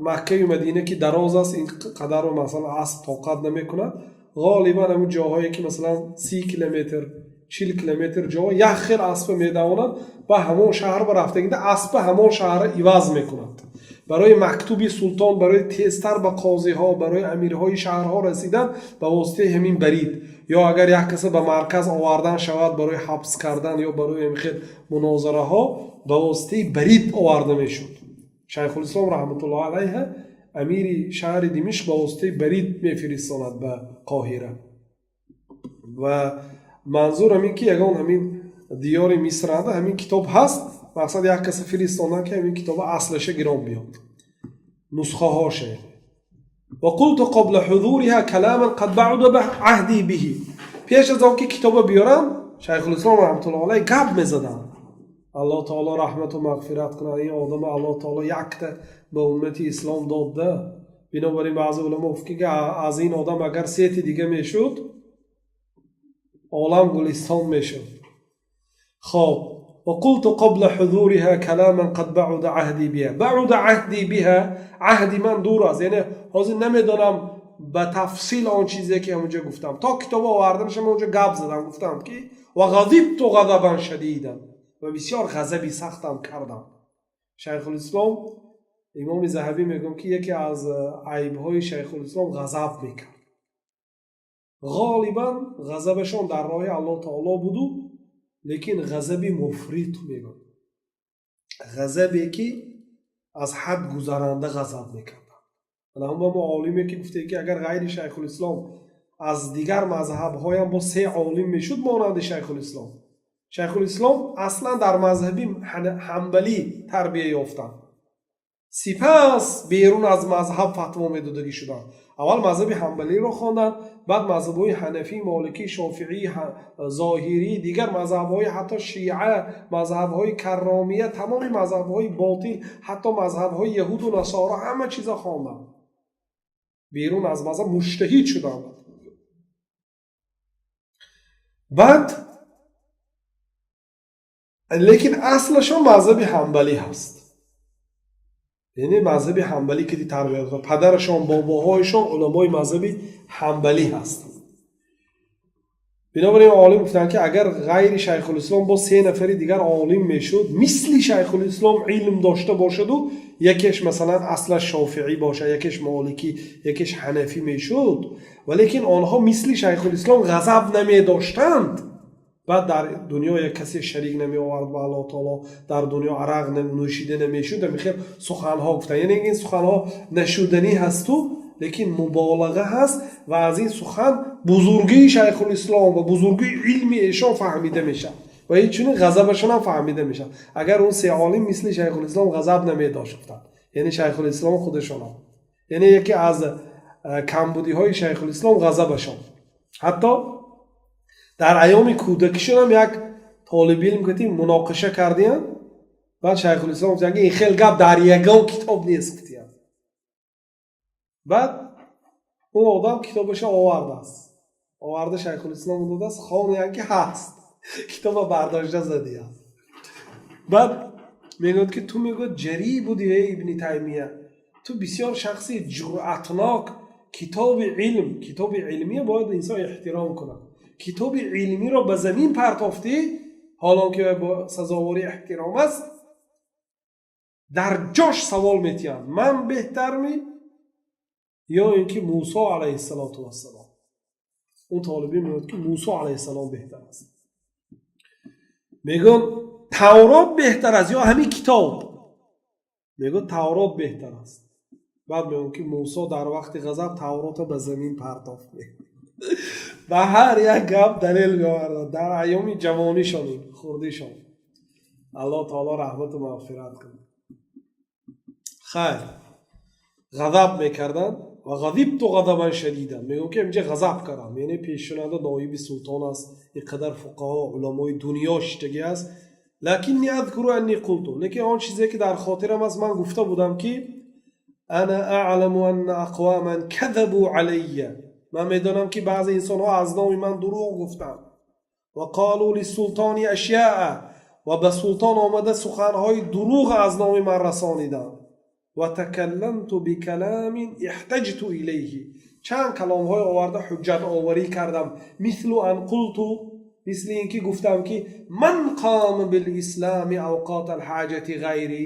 Speaker 1: Маккаю Мадина ки дароз аст, ин қадарро, масалан, асп тоқат намекунад. Ғолибан ҳамин ҷоҳое, ки, масалан, 30 километр, 40 километр ҷо, як хел аспа медавонад ва ҳамон шаҳр ба рафтагида аспа ҳамон шаҳрро иваз мекунад. Барои мактуби султон, барои тезтар ба қозиҳо, барои амирҳои шаҳрҳо расидан ба воситаи ҳамин барид, ё агар як каса ба марказ овардан шавад барои ҳабс кардан ё барои ҳамин хел мунозараҳо, ба воситаи барид оварда мешуд. Шайхулислом раҳматуллоҳ алайҳа амири шаҳри Димишқ ба воситаи барид мефиристонад ба Қоҳира. Ва манзур ҳамин, ки ягон ҳамин диёри Мисранда ҳамин китоб ҳаст. Мақсад, як каса фиристонанд, ки ҳамин китоба аслаша гирон биёд, нусхаҳоше. وقلت قبل حضورها كلاما قد بعد عهدي به. Пеш аз он ки китоба биёрам, Шайхулислом раҳматуллоҳ алайҳ гап мезаданд. Аллоҳ таоло раҳмату мағфират кунад ин одама. Аллоҳ таоло якта ба уммати ислом додда. Бинобар ин баъзе уламо гуфт, ки аз ин одам агар сети дига мешуд, олам гулистон мешуд. Хоб, وقلت قبل حضورها كلاما قد بعد عهدي بها. بعد عهدي بها, عهدی من دور است, یعنی ҳозир намедонам. Ба тафсил он чизе ки ҳамонҷо гуфтам, то китобо оварданашам онҷо гап задам, гуфтам ки ва ғазибту ғазабан шадидан, ва бисёр ғазаби сахтам кардам. Шайхулислом, Имоми Заҳабӣ мегӯям, ки яке аз айбҳои Шайхулислом ғазаб мекард. Ғолибан ғазабашон дар роҳи Аллоҳ таоло буду, лекин ғазаби муфрит мегӯям, ғазабе ки аз ҳад гузаранда ғазаб мекарданд. Ҳама мо олиме ки гуфте, ки агар ғайри Шайхулислом аз дигар мазҳабҳоям бо се олим мешуд монанди Шайхулислом. Шайхулислом аслан дар мазҳаби ҳамбалӣ тарбия ёфтанд, сипас берун аз мазҳаб фатво медодагӣ шуданд. Аввал мазҳаби ҳамбалиро хонданд, баъд мазҳабҳои ҳанафӣ, моликӣ, шофиӣ, зоҳирӣ, дигар мазҳабҳои, ҳатто шиа, мазҳабҳои карромия, тамоми мазҳабҳои ботил, ҳатто мазҳабҳои яҳуду насоро, ҳама чизо хонданд. Берун аз мазҳаб муҷтаҳид шуданд. Баъд лекин аслашон мазҳаби ҳамбалӣ ҳаст, яъне мазҳаби ҳамбалӣ ки тарбия, падарашон, бобоҳояшон уламои мазҳаби ҳамбалӣ ҳастанд. Бинобар ин олим гуфтанд, ки агар ғайри Шайхулислом бо се нафари дигар олим мешуд, мисли Шайхулислом илм дошта бошаду, якеш масалан аслаш шофиӣ бошад, якеш моликӣ, якеш ҳанафӣ мешуд, валекин онҳо мисли Шайхулислом ғазаб намедоштанд, баъд дар дунё як касе шарик намеовард ба Аллоҳ таоло, дар дунё арақ нӯшида намешуд, ҳамин суханҳо гуфтанд. Яъне ин суханҳо нашуданӣ ҳасту, лекин муболаға ҳаст ва аз ин сухан бузургии Шайхулислом ва бузургии илми эшон фаҳмида мешавад ва инчунин ғазабашон ҳам фаҳмида мешавад. Агар он се олим мисли Шайхулислом ғазаб намедошт, гуфтанд, яъне Шайхулислом худашонам, яъне яке аз камбудиҳои Шайхулислом ғазабашон. Ҳатто дар айёми кӯдакишонам як толибилм гуфти муноқиша кардиян, баъд Шайхулислом гуфтанд, ки ин хел гап дар ягон китоб нест, гуфтиян. Баъд он одам китобаша овардааст, оварда Шайхулислом додааст, хониян, ки ҳаст, китоба бардошта задиян. Баъд мегӯяд, ки ту, мегӯяд, ҷарӣ буди, эй Ибни Таймия, ту бисёр шахси ҷуръатнок. Китоби илм, китоби илмия бояд инсон эҳтиром кунад, китоби илмиро ба замин партофтӣ, ҳолон ки бо сазовори эҳтиром аст. Дар ҷош савол метиҳанд: ман беҳтарми ё ин ки Мусо алайҳиссалоту вассалом? Он толибин мегӯяд, ки Мусо алайҳиссалом беҳтар аст. Мегӯян, Таврот беҳтар аст ё ҳамин китоб? Мегӯяд, Таврот беҳтар аст. Баъд мегӯям, ки Мусо дар вақти ғазаб Тавротро ба замин партофт. Ба ҳар як гап далел меовардад дар айёми ҷавонишон, хурдишон. Аллоҳ таоло раҳмату мағфират кунад. Хайр, ғазаб мекарданд ва ғазибту ғазабан шадидан, мегӯям, ки инҷа ғазаб кардам, яъне пешшунанда ноиби султон аст, ин қадар фуқаҳо, уламои дунё шиштагӣ аст. Лакинни адкуру анни қулту, лекин он чизе ки дар хотирам аст, ман гуфта будам, ки ана аъламу анна ақваман казабу алайя, ман медонам, ки баъзе инсонҳо аз номи ман дурӯғ гуфтанд, ва қолу лиссултони ашяа, ва ба султон омада суханҳои дурӯғ аз номи ман расониданд, ва такалламту бикаламин иҳтаҷту илайҳи, чанд каломҳое оварда ҳуҷҷатоварӣ кардам, мислу ан қулту, мисли ин ки гуфтам, ки ман қома билислами авқот алҳаҷати ғайрӣ,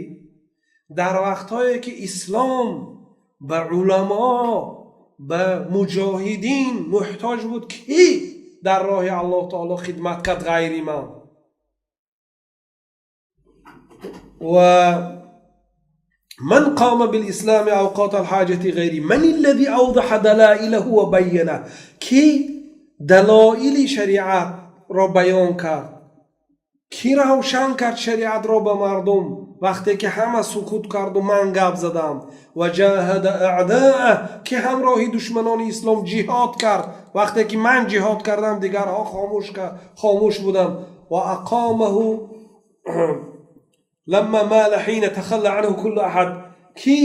Speaker 1: дар вақтҳое ки ислом ба уламо, ба муҷоҳидин муҳтоҷ буд, кӣ дар роҳи Аллоҳ таоло хидмат кард ғайри ман? Ва ман қома билислами авқот алҳаҷати ғайрӣ, ман аллази авдаҳа далоилаҳу ва байяна, ки далоили шариатро баён кард, кӣ равшан кард шариатро ба мардум, вақте ки ҳама сукут карду ман гап задам, ва ҷаҳада аъдаах, ки ҳамроҳи душманони ислом ҷиҳод кард, вақте ки ман ҷиҳод кардам, дигарҳо хомӯш буданд, ва ақомаҳу ламма мала ҳина тахалла анҳу куллу аҳад, ки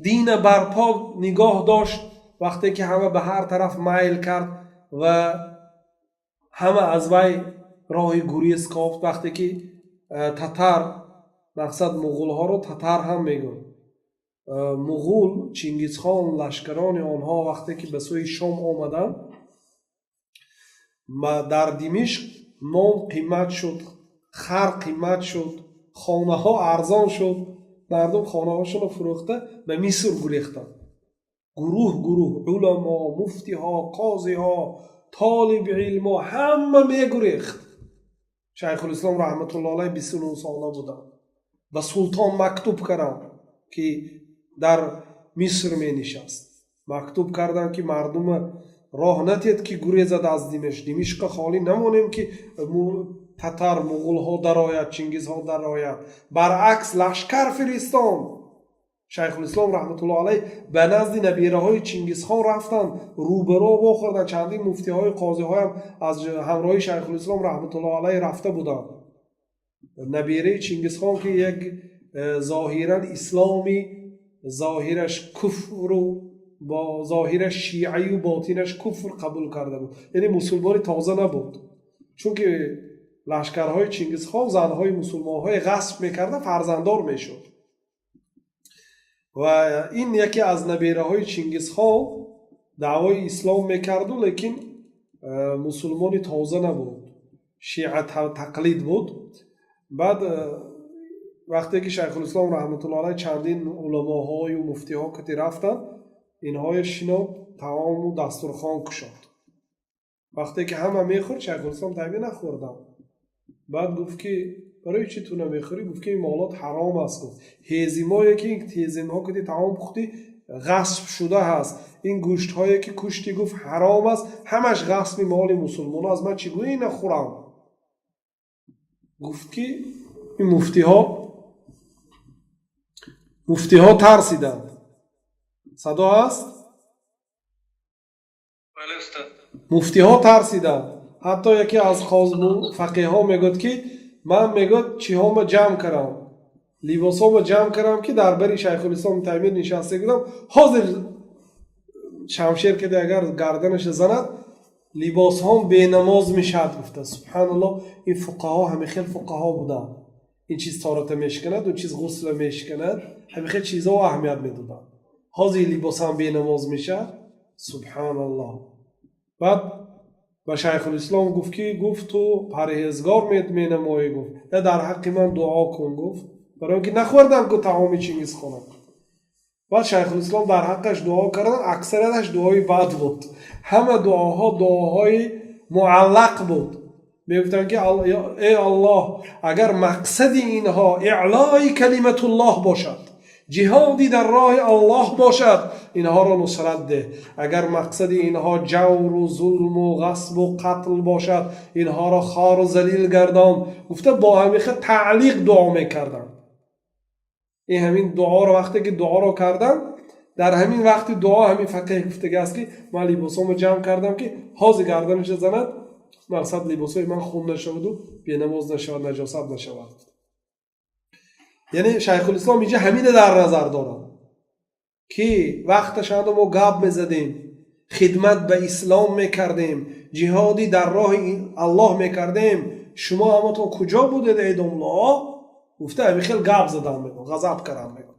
Speaker 1: дина барпо нигоҳ дошт, вақте ки ҳама ба ҳар тараф майл кард ва ҳама аз вай роҳи гурез кофт, вақте ки татар, мақсад муғулҳоро татар ҳам мегӯянд. Муғул, Чингизхон, лашкарони онҳо вақте ки ба сӯи Шом омаданд, дар Димишқ нон қимат шуд, хар қимат шуд, хонаҳо арзон шуд. Мардум хонаҳошонро фурӯхта, ба Миср гурехтанд. Гурӯҳ гурӯҳ уламо, муфтиҳо, қозиҳо, толиби илмҳо, ҳама мегурехт. Шайхулислом раҳматулло алайҳ 29 сола буданд. Ба султон мактуб карданд, ки дар Миср менишаст. Мактуб карданд, ки мардума роҳ натед, ки гурезад аз Димишқ. Димишқа холӣ намонем, ки татар, муғулҳо дарояд, Чингизҳо дарояд. Баръакс, лашкар фиристон. Шайхулислом раҳматулло алайҳ ба назди набираҳои Чингизхон рафтанд, рӯбаро вохӯрданд. Чандин муфтиҳои, қозиҳоям аз ҳамроҳи Шайхулислом раҳматулло алайҳ рафта буданд. Набираи Чингизхон, ки як зоҳиран исломи, зоҳираш куфру бо зоҳираш шиаю ботинаш куфр қабул карда буд, яъне мусулмони тоза набуд, чунки лашкарҳои Чингизхон занҳои мусулмонҳои ғасб мекарда, фарзанддор мешуд. Ва ин яке аз набераҳои Чингизхон даъвои ислом мекарду, лекин мусулмони тоза набуд, шиа тақлид буд. Баъд вақте ки Шайхулислом раҳматулло алайҳ чандин уламоҳою муфтиҳо кати рафтанд, инҳоя шинод, таому дастурхон кушод. Вақте ки ҳама мехӯрд, Шайхулислом Таймия нахӯрданд. Баъд гуфт, ки барои чӣ ту намехӯрӣ? Гуфт, ки ин молот ҳаром аст. Гуфт, ҳезимое ки ҳезимҳо ки таом пухтӣ, ғасб шуда ҳаст. Ин гӯштҳое ки куштӣ, гуфт, ҳаром аст, ҳамаш ғасби моли мусулмоно аст. Ман чӣ гуна ина хӯрам? Гуфт, ки ин муфтиҳо тарсиданд. Садо ҳаст?
Speaker 2: Бале, устод.
Speaker 1: Муфтиҳо тарсиданд. Ҳатто яке аз фақеҳҳо мегӯяд, ки ман, мегӯяд, чиҳома ҷамъ кардам, либосҳома ҷамъ кардам, ки дар бари Шайхулислом Таймир нишаста будам, ҳозир шамшер каде агар гарданаша занад, либосҳом бенамоз мешавад, гуфта. Субҳаналлоҳ, ин фуқаҳо ҳамин хел фуқаҳо буданд. Ин чиз таҳората мешиканад, он чиз ғусла мешиканад, ҳамин хел чизҳо аҳамият медоданд. Ҳозир либосам бенамоз мешавад, субҳаналлоҳ. Баъд ба Шайхулислом гуфт, ки, гуфт, ту парҳезгор менамоӣ, гуфт, я дар ҳаққи ман дуо кун, гуфт, барои он ки нахӯрдам ку таоми Чингизхона. Баъд Шайхулислом дар ҳаққаш дуо карданд. Аксарияташ дуои бад буд, ҳама дуоҳо дуоҳои муаллақ буд. Мегуфтанд, ки эй Аллоҳ, агар мақсади инҳо иълои калиматуллоҳ бошад, ҷиҳоди дар роҳи Аллоҳ бошад, инҳоро нусрат деҳ. Агар мақсади инҳо ҷавру зулму ғасбу қатл бошад, инҳоро хору залил гардон, гуфта, бо ҳамин таълиқ дуо мекарданд. Ин ҳамин дуоро, вақте ки дуоро кардам, дар ҳамин вақти дуо ҳамин фақеҳ гуфтага аст, ки ман либосҳомо ҷамъ кардам, ки ҳозир гарданаша занад, мақсад либосҳои ман хун нашаваду бенамоз нашавад, наҷосат нашавад. Яъне Шайхулислом инҷа ҳамина дар назар дорад, ки вақташанда мо гап мезадем, хидмат ба ислом мекардем, ҷиҳоди дар роҳи Аллоҳ мекардем, шумо ҳаматон куҷо будед, эй домло, гуфта, ҳамин хел гап задам, мегӯ, ғазаб кардам, мегӯ.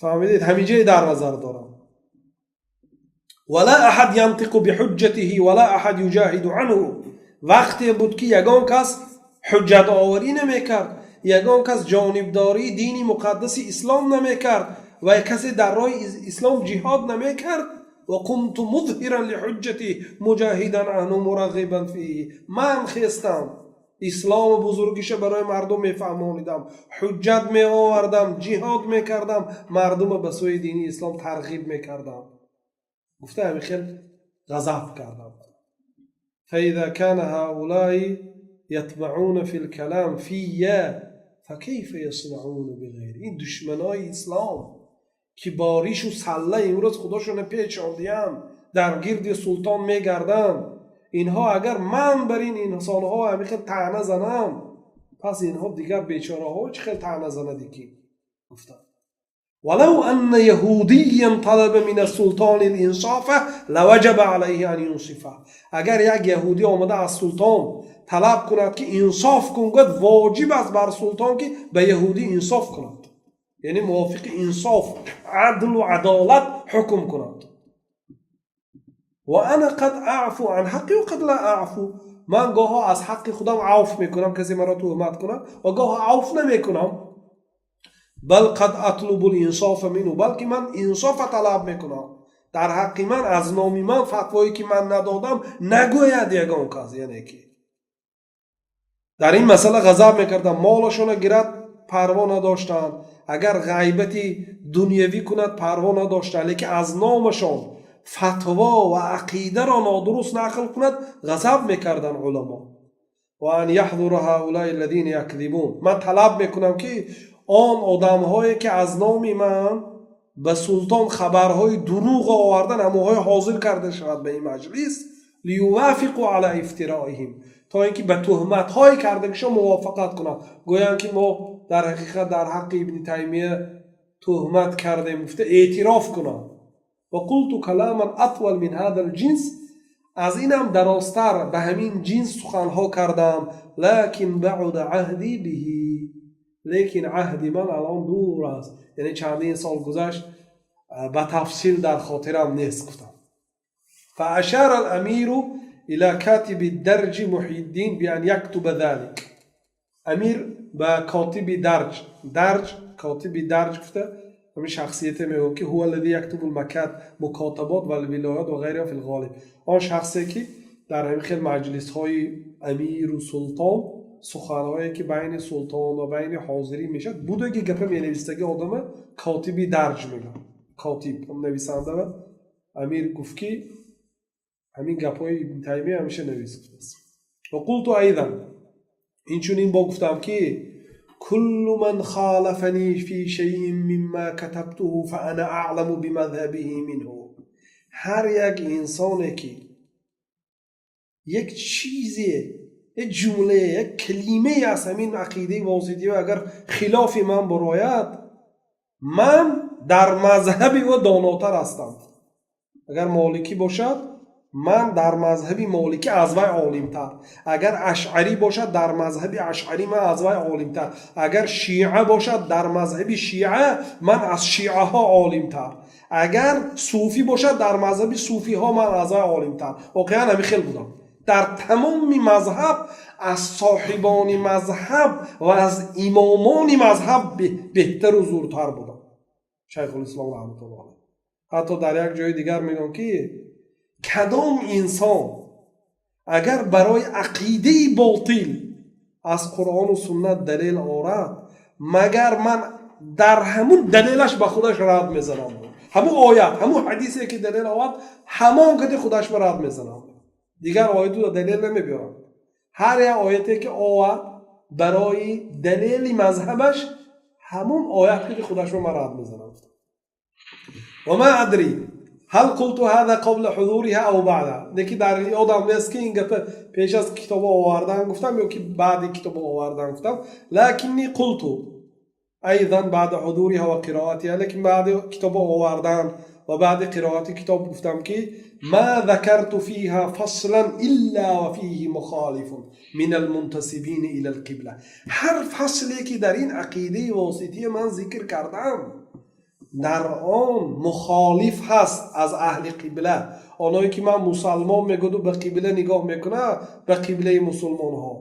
Speaker 1: Фаҳмидед? Ҳаминҷае дар назар дорам. ولا أحد ينطق بحجته ولا أحد يجاهد عنه. Вақте буд, ки ягон кас ҳуҷҷатоварӣ намекард, ягон кас ҷонибдории дини муқаддаси ислом намекард ва касе дар роҳи ислом ҷиҳод намекард. وقمت مظهرا لحجته مجاهدا عنه مرغبا فيه. Ман хестам, ислому бузургиша барои мардум мефаҳмонидам, ҳуҷҷат меовардам, ҷиҳод мекардам, мардума ба сӯи дини ислом тарғиб мекардам, гуфта, ҳамин хел ғазаб кардам. فإذا كان هؤلاء يطمعون في الكلام في فكيف يصنعون بغيري. Ин душманои ислом, ки бо ришу салла имрӯз худошона печондиянд, дар гирди султон мегарданд, инҳо агар ман бар ин инсонҳо ҳамин хел таъна занам, пас инҳо дигар бечораҳо чӣ хел таъна занади ки, гуфтанд. ولو أن يهوديا طلب من السلطان الإنصاف لوجب عليه أن ينصفه. Агар як яҳудӣ омада аз султон талаб кунад, ки инсоф кун, гӯяд, воҷиб аст бар султон, ки ба яҳудӣ инсоф кунад. Яъне мувофиқи инсоф, адлу адолат ҳукм кунад. Ва ана қад аъфу ан ҳаққи ва қад ла аъфу. Ман гоҳо аз ҳаққи худам авф мекунам, касе маро туҳмат кунад, ва гоҳо авф намекунам. Бал қад атлубу линсофа минҳу, балки ман инсофа талаб мекунам. Дар ҳаққи ман, аз номи ман фатвое ки ман надодам нагӯяд ягон кас. Яъне ки дар ин масъала ғазаб мекардам. Молашона гирад, парво надоштанд, агар ғайбати дунявӣ кунад, парво надоштанд, лекин аз номашон фатво ва ақидаро нодуруст нақл кунад, ғазаб мекарданд уламо. Ва ан яҳзура ҳаулаи аллазина якзибун. Ман талаб мекунам, ки он одамҳое ки аз номи ман ба султон хабарҳои дурӯғ овардан, ҳамонҳои ҳозир карда шавад ба ин маҷлис. Лиювафиқу ала ифтироиҳим, то ин ки ба туҳматҳои кардагишон мувофиқат кунанд, гӯянд ки мо дар ҳақиқат дар ҳаққи Ибни Таймия туҳмат кардем, гуфта эътироф кунанд. Ва қулту каламан атвал мин ҳаза лҷинс, аз инам дарозтар ба ҳамин ҷинс суханҳо кардам. Лакин баъуда аҳдӣ биҳи, лекин аҳди ман алон дур аст, яъне чандин сол гузашт, ба тафсил дар хотирам нест, гуфтам. فأشار الأمير إلى كاتب الدرج محي الدين بأن يكتب ذلك. Амир ба котиби дарҷ, дарҷ, котиби дарҷ гуфта ҳамин шахсияте мегӯям ки هو الذي يكتب المكاتبات والولايات وغيرها في الغالب, он шахсе ки дар ҳамин хел маҷлисҳои амиру султон суханҳое ки байни султон ва байни ҳозирин мешавад, будаги гапа менавистаги одама котиби дарҷ мегӯянд, котиб, нависанда. Ва амир гуфт, ки ҳамин гапҳои Ибни Таймия ҳамеша навис, гуфтааст. Ва қулту айдан, инчунин бо гуфтам, ки كل من خالفني في شيء مما كتبته فأنا أعلم بمذهبه منه. Ҳар як инсоне ки як чизе, як ҷумле, як калимае аз ҳамин ақидаи Восития агар хилофи ман барояд, ман дар мазҳаби ӯ донотар ҳастам. Агар моликӣ бошад, ман дар мазҳаби моликӣ аз вай олимтар, агар ашъарӣ бошад, дар мазҳаби ашъарӣ ман аз вай олимтар, агар шиа бошад, дар мазҳаби шиа ман аз шиаҳо олимтар, агар сӯфӣ бошад, дар мазҳаби сӯфиҳо ман аз вай олимтар. Воқеан ҳамин хел будам. Дар тамоми мазҳаб аз соҳибони мазҳаб ва аз имомони мазҳаб беҳтару зуртар будам. Шайхулислом раҳматуллоҳ алайҳ ҳатто дар як ҷои дигар мегӯям, ки кадом инсон агар барои ақидаи ботил аз Қуръону суннат далел орад, магар ман дар ҳамун далелаш ба худаш рад мезанам. Ҳамун оят, ҳамун ҳадисе ки далел овард, ҳамон кади худаш ба рад мезанам, дигар ояту далел намебиёрам. Ҳар як ояте ки овард барои далели мазҳабаш, ҳамун оят кади худашро ман рад мезанам. وما أدري هل قلت هذا قبل حضورها أو بعدها. Лекин дар ёдам нест, ки ин гапа пеш аз китобо овардан гуфтам ё ки баъди китобо овардан гуфтам. لكني قلت أيضا بعد حضورها وقراءتها, лекин баъди китобо овардан ва баъди қироати китоб гуфтам, ки ما ذكرت فيها فصلا إلا وفيه مخالف من المنتسبين إلى القبلة. Ҳар фасле ки дар ин ақидаи Восития ман зикр кардам, дар он мухолиф ҳаст аз аҳли қибла, оное ки ман мусалмон мегӯду ба қибла нигоҳ мекунад, ба қиблаи мусулмонҳо.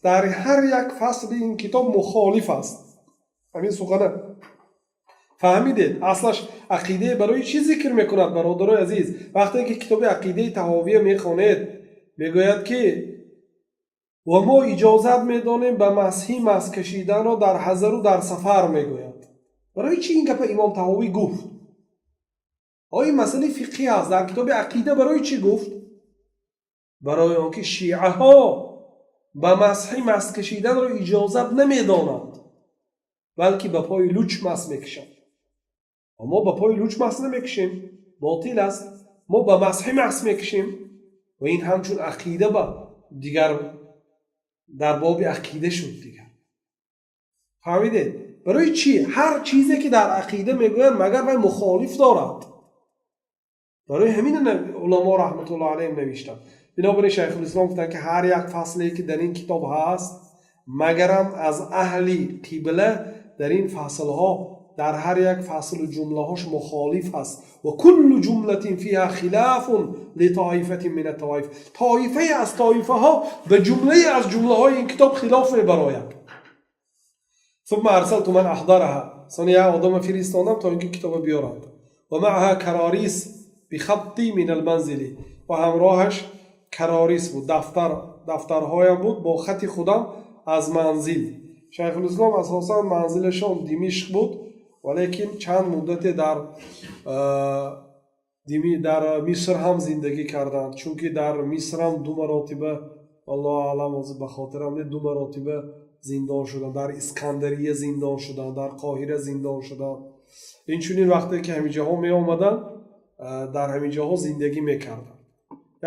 Speaker 1: Дар ҳар як фасли ин китоб мухолиф аст. Ҳамин сухана фаҳмидед? Аслаш ақидае барои чӣ зикр мекунад, бародарои азиз? Вақте ки китоби ақидаи Таҳовия мехонед, мегӯяд, ки ва мо иҷозат медонем ба масҳӣ мас кашиданро дар ҳазару дар сафар, мегӯяд. Барои чӣ ин гапа имом Таҳовӣ гуфт? Оё ин масъалаи фиқҳӣ аст? Дар китоби ақида барои чӣ гуфт? Барои он ки шиаҳо ба масҳӣ мас кашиданро иҷозат намедонанд, балки ба пои луч мас мекашанд. Мо ба пои луч мас намекушем, ботил аст. Мо ба масҳӣ мас мекушем ва ин ҳамчун ақида ба дигар дар боби ақида шуд дигар. Фаҳмидед, барои чӣ? Ҳар чизе ки дар ақида мегӯянд, магар вай мухолиф дорад. Барои ҳамин уламо раҳматуллоҳ алайҳим навиштанд. Бинобар ин шайхулислом гуфтанд, ки ҳар як фасле ки дар ин китоб ҳаст, магарам аз аҳли қибла дар ин фаслҳо дар ҳар як фаслу ҷумлаҳош мухолиф аст. Ва куллу ҷумлатин фиҳа хилафун литоифатин мин ат-тавоиф. Тоифае аз тоифаҳо ба ҷумлае аз ҷумлаҳои ин китоб хилоф мебарояд. Сумма арсалту ман аҳдараҳа. Сони як одама фиристодам то ин ки китоба биёрад. Ва маъаҳа карорис бихатти мин алманзили. Ва ҳамроҳаш карорис буд, дафтар, дафтарҳоям буд бо хати худам аз манзил. Шайхулислом асосан манзилашон Димишқ буд, валекин чанд муддате дар Миср ҳам зиндагӣ карданд, чунки дар Миср ҳам ду маротиба, аллоҳу аълам, ҳозир ба хотирам не, ду маротиба зиндон шуданд. Дар Искандария зиндон шуданд, дар Қоҳира зиндон шуданд. Инчунин вақте ки ҳамин ҷоҳо меомаданд, дар ҳамин ҷоҳо зиндагӣ мекарданд.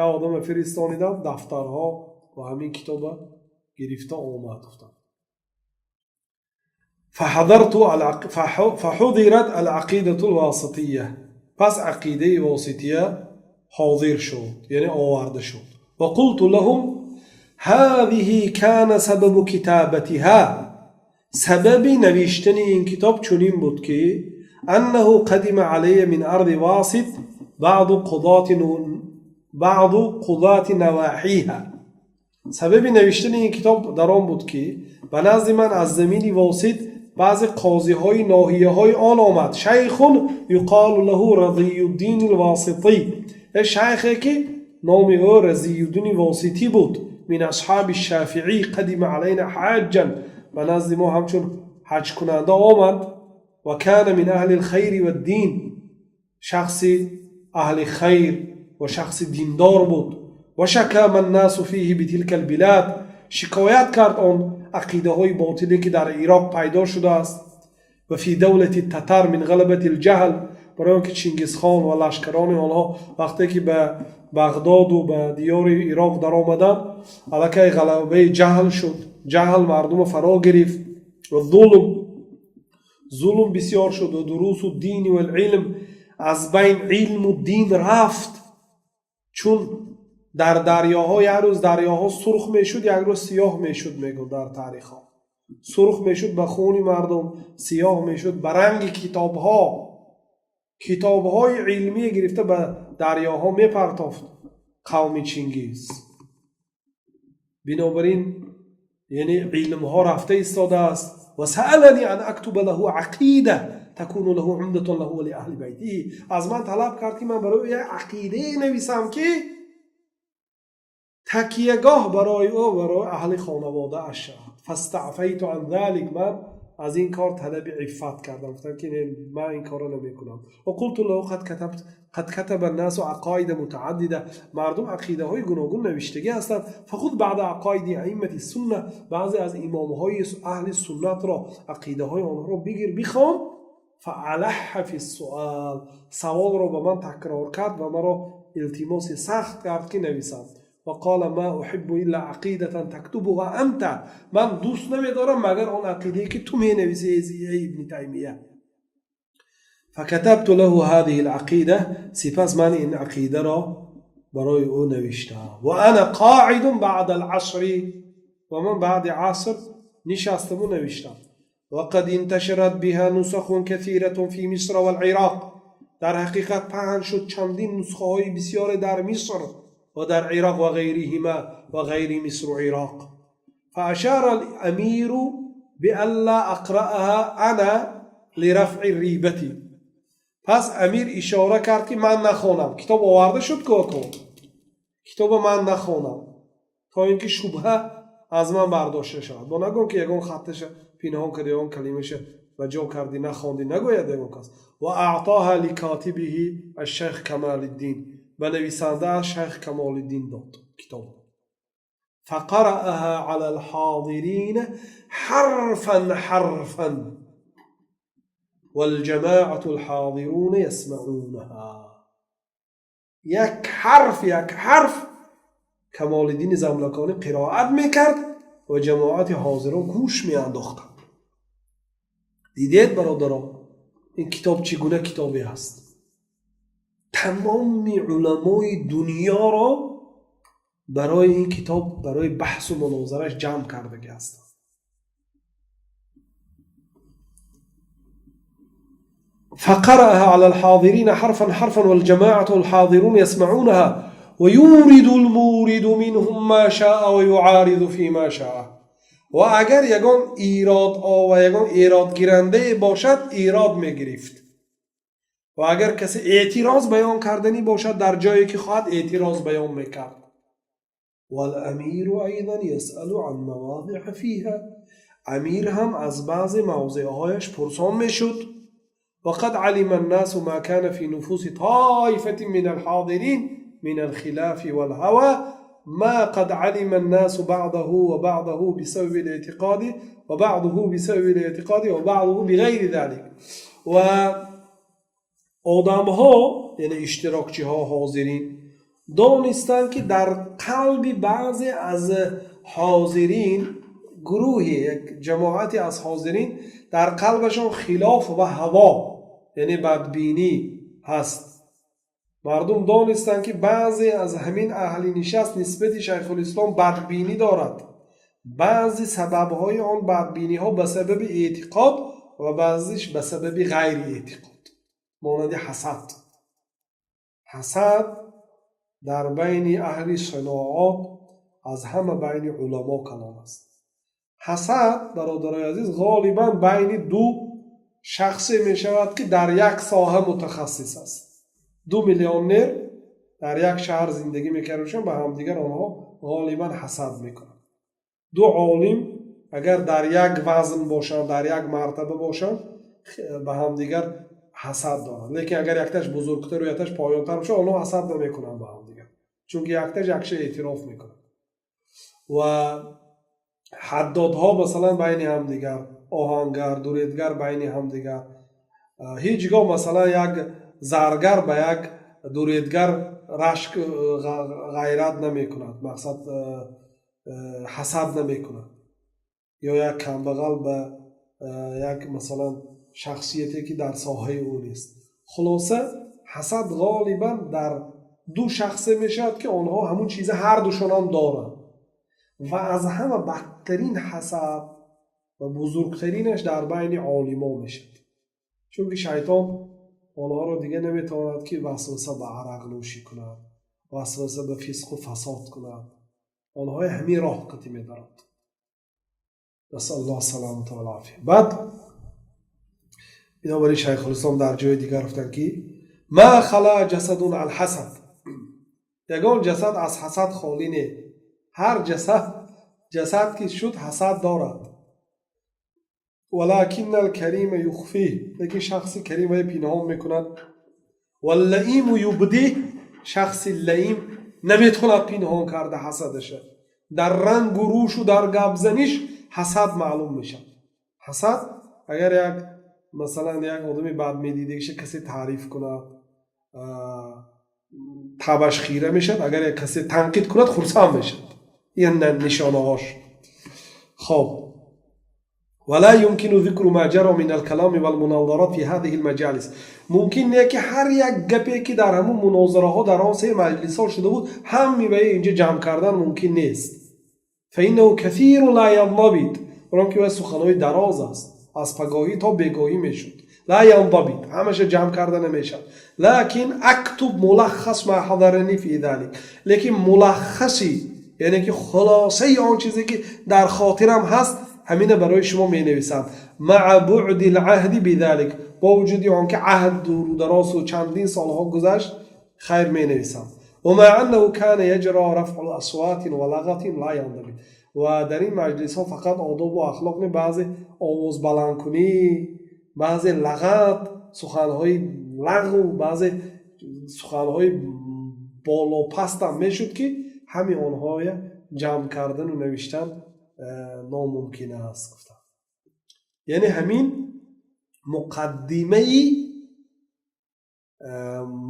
Speaker 1: Як одаме фиристонидам, дафтарҳо ва ҳамин китоба гирифта омад, гуфтанд. فحضرت العقيدة الواسطية. پس عقیده واسطیه حاضر شد، یعنی آورده شد. وقلت لهم هذه كان سبب كتابتها. سبب نوشتن این کتاب چنین بود که انه قدم علی من ارض واسط بعض قضاة نواحیها. سبب نوشتن این کتاب در آن بود که به نزد من از زمین واسط بعض قاضی‌های ناحیه‌های آن آمد. شیخ یقال له رضی الدین الواسطی. شیخی که نام او رضی الدین واسطی بود، من اصحاب الشافعی قدم علینا حاجا. به نزد ما همچون حج کننده آمد. و کان من اهل الخیر و الدین. شخص اهل خیر و شخص دیندار بود. و شکا من الناس فیه بتلك البلاد. شکایت کرد آن عقیده های باطلی که در عراق پیدا شده است. و فی دولت تتر من غلبت الجهل. برای آنکه چنگیز خان و لشکران آنها وقتی که به بغداد و به دیار عراق در آمدند، الکی غلبه جهل شد. جهل مردم فرا گرفت و ظلم بسیار شد و دروس و دین و العلم از بین علم و دین رفت. چون در دریاها یک روز دریاها سرخ میشد، یک روز سیاه میشد، میگو در تاریخ ها سرخ میشد به خون مردم، سیاه میشد به رنگ کتاب ها. کتاب های علمی گرفته به دریاها میپرتافت قوم چنگیز. بنابراین یعنی علم ها رفته ایستاده است. و سألنی ان اکتب له عقیده تکون له عمدة له و لأهل بیته. از من طلب کرد که من برای یک عقیده نویسم که تکیهگاه برای او برای اهل خانواده اش شود. فاستعفیت عن ذلك. من از این کار طلب عفت کردم، گفتم که نه، من این کار رو نمیکنم. و قلت له قد كتب الناس عقاید متعدده. مردم عقیده های گوناگون نوشتگی هستند. فخذ بعد عقاید ائمه السنه. بعضی از امام های اهل سنت را، عقیده های آنها را بگیر بخوان. فالح فی السؤال. سوال را به من تکرار کرد و مرا التماس سخت کرد که نویسم. وقال ما احب الا عقیده تكتبها انت. من دوست نمیدارم مگر آن عقیده که تو می نویسی ای ابن تیمیه. فكتبت له هذه العقیده. سپس من این عقیده را برای او نوشتم. و انا قاعد بعد العصر. و من بعد عصر نشستم و نوشتم. وقد انتشرت بها نسخ كثيرة في مصر والعراق. در حقیقت پهن شد چندین نسخه های بسیار در مصر و در عراق و غیرهما و غیر مصر و عراق. فأشار الأمير بألا أقرأها أنا لرفع الريبة. پس امیر اشاره کرد که من نخوانم. کتاب آورده شد که کتاب من نخوانم تا اینکه شبهه از من برداشته شود. با نگم که یگان خطش پنهان کردی، یگان کلمه‌ش و جا کردی نخواندی، نگوید یگان کس. و اعطاها لکاتبه الشیخ کمال الدین. به نویسنده شیخ کمال الدین داد کتاب. فقرأها على الحاضرین حرفا حرفا والجماعة الحاضرون يسمعونها. یک حرف یک حرف کمال الدین زملکانی قرائت میکرد و جماعت حاضران گوش میانداختند. دیدید برادران این کتاب چگونه کتابی است؟ تمام علمای دنیا را برای این کتاب، برای بحث و مناظرش جمع کرده هستند. فقرأها على الحاضرين حرفا حرفا والجماعة الحاضرون يسمعونها ويورد المورد منهم ما شاء ويعارض فيما شاء. Ва агар ягон ирод ва ягон эродгирандае бошад, эрод мегирифт, ва агар касе эътироз баён карданӣ бошад, дар ҷое ки хоҳад, эътироз баён мекард. والأمير أيضا يسأل عن مواضع فيها. Амир ҳам аз баъзе мавзеъҳояш пурсон мешуд. وقد علم الناس ما كان في نفوس طائفة من الحاضرين من الخلاف والهوى، ما قد علم الناس بعضه وبعضه بسبب الاعتقاد وبعضه بسبب الاعتقاد وبعضه بغير ذلك. Ва одамҳо, яъне иштирокчиҳо, ҳозирин донистанд, ки дар қалби баъзе аз ҳозирин, гурӯҳи, як ҷамоате аз ҳозирин, дар қалбашон хилоф ва ҳаво, яъне бадбинӣ ҳаст. Мардум донистанд, ки баъзе аз ҳамин аҳли нишаст нисбати Шайхулислом бадбинӣ дорад. Баъзе сабабҳои он бадбиниҳо ба сабаби эътиқод ва баъзеш ба сабаби ғайри эътиқод, монанди ҳасад. Ҳасад дар байни аҳли синоат аз ҳама байни уламо калон аст. Ҳасад, бародарои азиз, ғолибан байни ду шахсе мешавад, ки дар як соҳа мутахассис аст. Ду миллионер дар як шаҳр зиндагӣ мекарда, ба ҳамдигар онҳо ғолибан ҳасад мекунанд. Ду олим агар дар як вазн бошанд, дар як мартаба бошанд, ба ҳамдигар ҳасад доранд. Лекин агар якташ бузургтару якташ поёнтар бошад, онҳо ҳасад намекунанд ба ҳамдигар, чунки якташ якша эътироф мекунад. Ва ҳаддодҳо, масалан, байни ҳамдигар, оҳангар, дуредгар байни ҳамдигар. Ҳеҷ гоҳ, масалан, як заргар ба як дуредгар рашк, ғайрат намекунад, мақсад, ҳасад намекунад, ё як камбағал ба як, масалан, шахсияте, ки дар соҳаи ӯ нест. Хулоса, ҳасад ғолибан дар ду шахсе мешавад, ки онҳо ҳамун чиза ҳардушонам доранд. Ва аз ҳама бадтарин ҳасад ва бузургтаринаш дар байни олимо мешавад, чунки шайтон онҳоро дига наметавонад, ки васваса ба арақнӯшӣ кунад, васваса ба фисқу фасод кунад. Онҳои ҳамин роҳ қатӣ медарад. نسأل الله السلامة والعافية. Баъд бинобар ин Шайхулислом дар ҷои дигар гуфтанд, ки ما خلا جسد عن حسد. Ягон ҷасад аз ҳасад холӣ не. Ҳар ҷасад, ҷасад ки шуд, ҳасад дорад. ولكن الكريم يخفيه. Лекин шахси карим вай пинҳон мекунад. واللئيم يبديه. Шахси лаим наметавонад пинҳон карда ҳасадаша. Дар рангу рӯшу дар гапзаниш ҳасад маълум мешавад. Ҳасад, агар як, масалан, як одами бад медидагиша касе таъриф кунад, табаш хира мешавад, агар як касе танқид кунад, хурсанд мешавад. Ин нишонаҳош. Хоб, ولا يمكن ذكر ما جرى من الكلام والمناظرات في هذه المجالس. Мумкин не, ки ҳар як гапе, ки дар ҳамун мунозираҳо, дар он се маҷлисҳо шуда буд, ҳами ба инҷа ҷамъ кардан мумкин нест. فإنه كثير لا ينضبط. Баром ки суханҳои дароз аст, аз пагоҳӣ то бегоҳӣ мешуд. لا ينضبط, ҳамаша ҷамъ карда намешавад. لكن أكتب ملخص ما حضرني في ذلك. Лекин мулаххаси, яъне ки хулосаи он чизе, ки дар хотирам ҳаст, ҳамина барои шумо менависам. مع بعد العهد بذلك. Бо вуҷуди он ки аҳд дуру дарозу чандин солҳо гузашт, хайр, менависам. ومع أنه كان يجرى رفع أصوات ولغط لا ينضبط. Ва дар ин маҷлисҳо фақат одобу ахлоқ не, баъзе овозбаландкунӣ, баъзе лағат, суханҳои лағву, баъзе суханҳои болопастам мешуд, ки ҳамин онҳоя ҷамъ кардану навиштан номумкин аст, гуфтам. Яъне ҳамин муқаддимаи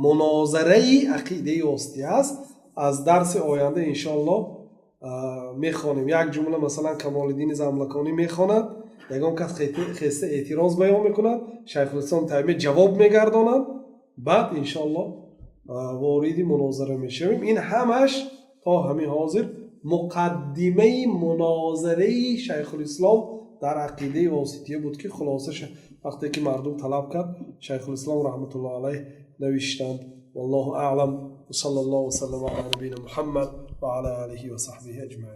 Speaker 1: мунозараи ақидаи воситӣ аст. Аз дарси оянда, иншоаллоҳ, мехонем. Як ҷумла, масалан, Камолиддини Замлаконӣ мехонад, ягон кас хеста эътироз баён мекунад, Шайхулислом Таймия ҷавоб мегардонад, баъд, иншоаллоҳ, вориди мунозара мешавем. Ин ҳамаш то ҳамин ҳозир муқаддимаи мунозараи Шайхулислом Дар ақидаи Восития буд, ки хулоса вақте ки мардум талаб кард, Шайхулислом раҳматуллоҳ алайҳ навиштанд. Валлоҳу аълам, васалла аллоҳу васаллама ала набийина Муҳаммад ва ала олиҳи ва саҳбиҳи аҷмаин.